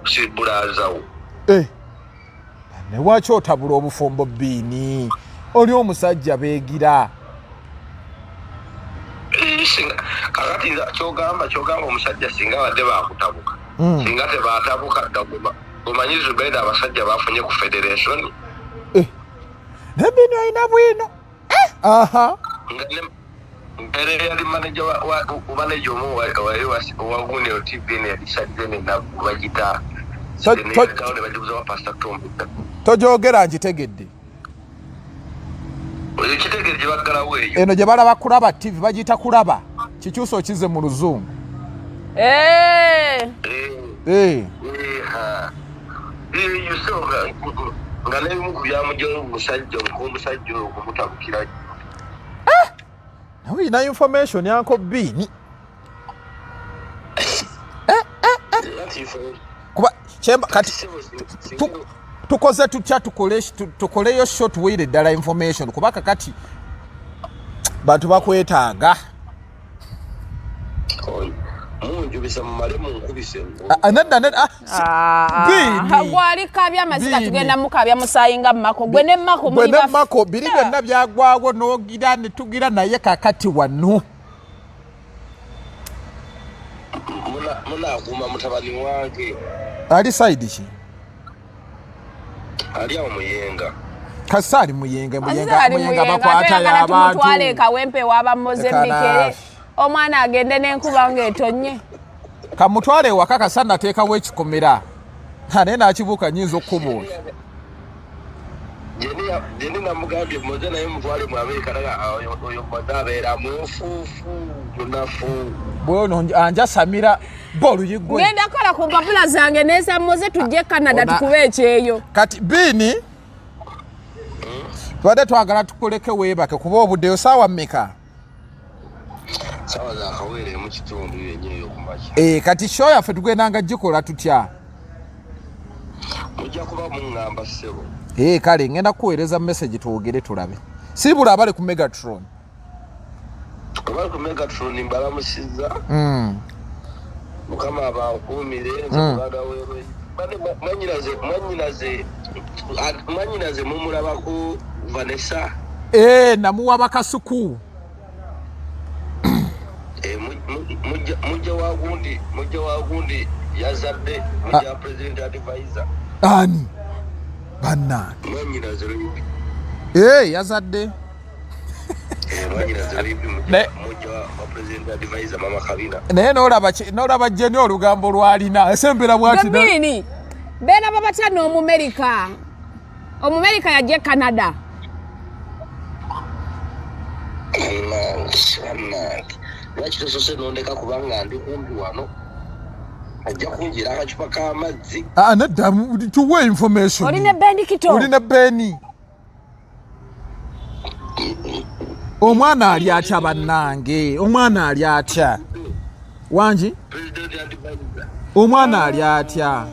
sibulazawo. Ne lwaki otabula obufumbo Bbiini? Oli omusajja beegira. Kakati kyogamba omusajja singa badde bakutabuka, singa tebatabuka dda. Omanyi Zubeda abasajja bafunye ku federation. Naye Bbiini olina bwino. Aha. Mbere yali manager wa manager omu wa gundi o TV ne yali ne bagita tojogera nkitegedde. Eno gye balaba Kulaba TV bagiyita Kulaba, kikyusa okize mu Luzungu. Nga n'ebimu ku byamugyayo omusajja omusajja oyo okumutabukira. Nawe olina information yanko Biini. Kuba kyemba kati tukoze tutya, tukoleyo show tuweire ddala information, kuba kakati bantu bakwetaaga. Munjubisa mumale munkubise. Nedda nedda. Gwali kabya amazika tugenda mukabya musaayi nga Mako. Gwe ne Mako muli ba Mako biri byonna byagwawo n'ogira ne tugira naye kakati wano. Munakuuma mutabani wange. Ali side ki? Ali awo Muyenga. Kasa ali Muyenga, Muyenga, Muyenga bakwata ya abantu. Tumutwale Kawempe waba Mozambique. Omwana agende n'enkuba ng'etonnye. Kamutwale ewaka kasa nateekawo ekikomera. Naye n'akibuuka nnyinza okukubuuza. Jeni namugambye Moze naye mutwale mu Amerika, oyo Moze abeera mufuufu munafu. Bwono anjasamira b'oluyi gwe. Ngenda kukola ku mpapula zange n'eza Moze tujje Canada tukube ekyeyo. Kati Biini tubadde twagala tukuleke weebake kuba obuddeyo saawa mmeka? Sawa za kaweere mu kitundu yenyewe y'okumakya. Kati show yaffe tugendanga gikola tutya? Mujja kuba muŋŋamba ssebo. Kale ngenda kukuweereza message twogere tulabe. Siibula abali ku Megatron. Abali ku Megatron mbalamusizza. Mukama abankuumire nze muganda weerwe. Mwannyinaze mumulabako Vanessa. Namuwa bakasuku. Mujja wa gundi yazadde mujja president advisor. Ani? Bannange. Mwannyinaze Luyimbi. Yazadde. Mwannyinaze Luyimbi mujja wa president advisor Mama Kabina. Naye n'olaba Jenny olugambo lw'alina esembera bw'ati. Biini beeraba batya n'Omumerika? Omumerika yajja e Canada. Bannange, lwaki tosose nondeka kubanga ndi kumpi wano? Ajja kunjira akacupa k'amazzi. Nedda, tuwe information. Oli ne Beni Kito. Oli ne Beni. Omwana ali atya bannange? Omwana ali atya? Wangi? Omwana ali atya?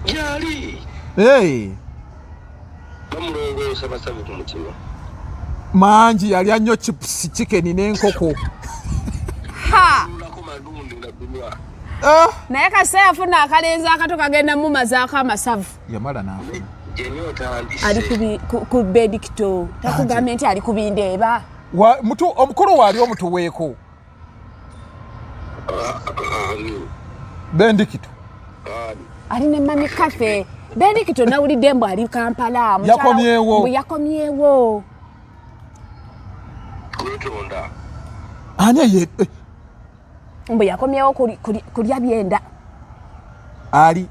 Gyali. Bamulongoosa masavu ku mutima. Mangi yalya nnyo chips, chicken n'enkoko. Naye kasa yafuna akalenzi akato kagenda mumazaako amasavu. Yamala n'afuna. Ali ku Bedikito. Takugambye nti ali ku Bindeeba. Omukulu waali omutuweeko. Bendikito. Ali ne Mami Cafe. Bendikito nawulidde mbu ali Kampala. Yakomyewo. Mbu yakomyewo. Kwetonda. Ani ye? Mbu yakomyewo kulya byenda. Ali.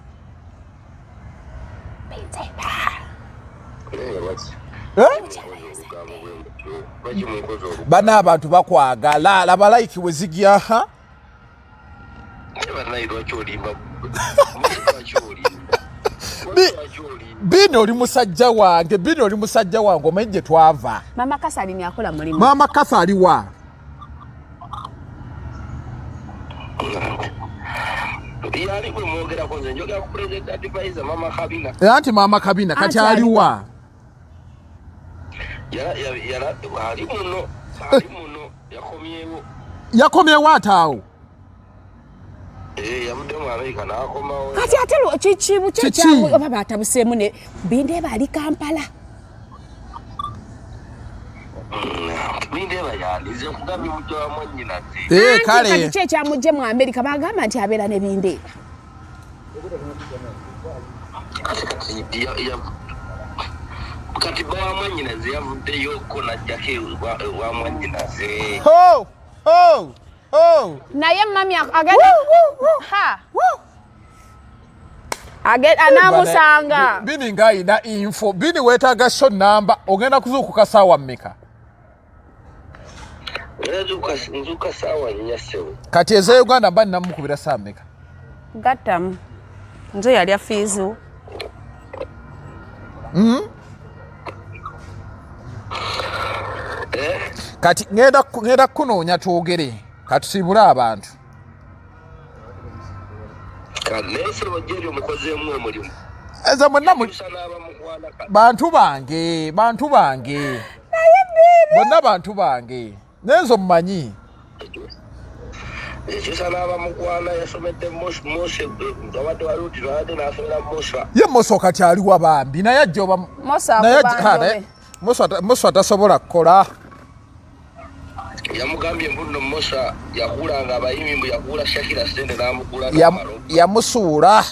Bana abantu bakwagala laba like we zigyaha. Bino oli musajja wange, bino oli musajja wange, omanyi gye twava. Mama Kasali ni akola mulimu. Mama Kasali wa? Yali gwe mwogerako nze njogera ku president advisor Mama Kabina. Anti Mama Kabina kati aliwa? Ali muno, ali muno, yakomyewo. Yakomyewo ate awo? Yavudde mu Amerika n'akomawo. Kati ate kikibu kye oba batabuseemu ne Bindeeba ali Kampala. Bindeeba yandize nkugambye mujja wa mwannyinaze. Kale. Kati ki ekyamugye mu Amerika bagamba nti abeera ne Bindeeba. Kati bba wa mwannyinaze yavuddeyo ko n'ajjako ewa mwannyinaze. Ho! Ho! Ho! Naye mami agenda ha anaamusanga. Bini ng'ayina info. Bini weetaaga show namba, ogenda kuzuukuka saawa mmeka? Nzuuka saawa 4, ssebo. Kati eza Uganda mba nnamukubira saawa mmeka? Gattamu nze yalya fiizi. Eh? Kati ngenda kunoonya twogere, katusiibule abantu. Naye ssebo, Jerry, omukozeemu omulimu. Eza mwenna Tusa n'abamukwana kati. Bantu bange, bantu bange bonna, bantu bange, naye nze omumanyi. Ekyusa n'abamukwana. Yasomedde Mose, abadde waluti abadde n'asomera Musa. Ye Moso kati aliwa bambi? Naye ajja oba Moso naye akuba ha, ndobe. naye Moso atasobola kukola. Yamugambye mbu nno Musa yakulanga abayimbi, mbu yakuula Shakira sente n'amugula n'amaloba. Yamusuula.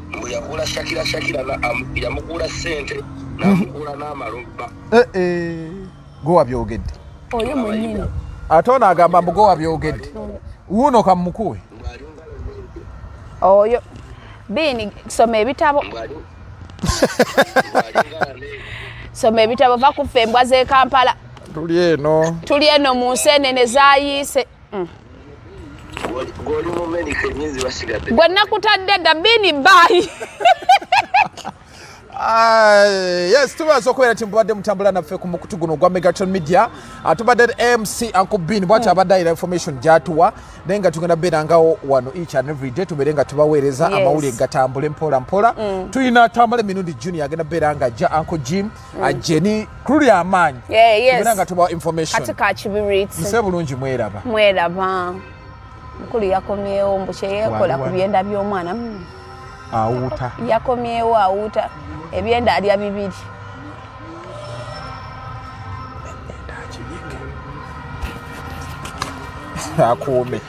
Mbu yakuula Shakira, Shakira yamukuula sente n'amukuula n'amaloba. Eh, eh, gwe wabyogedde? Oyo mwennyini. Ate ono agamba mbu gwe wabyogedde. Wuuno kamukuwe. Oyo Biini, soma ebitabo. Mbu alingala ne Soma ebitabo, va kuffa embwa z'e Kampala. Tuli eno. Tuli eno mu nsenene zayiise. Gw'oli mu Amerika, emyezi basigadde. Gwe nakutadde dda, Biini, bye. Yes, tubaza okubeera nti mubadde mutambula naffe ku mukutu guno ogwa Megatron Media. Tubadde MC Uncle Bean, bwati abadde ayina information gyatuwa, naye nga tugenda beerangawo wano each and every day, tubeere nga tubaweereza amawulire gatambule mpola mpola. Tulina Tambula Emirundi Junior agenda beera nga ajja, Uncle Jim, Jenny Kruli, amaanyi. Tubeera nga tubawa information. Kati kakibiriti. Nse bulungi, mweraba. Mweraba. Mukulu yakomyewo, mbu kyeyeekola ku Wali. byenda by'omwana. Awuuta. Yakomyewo awuuta ebyenda, alya bibiri. Akuume.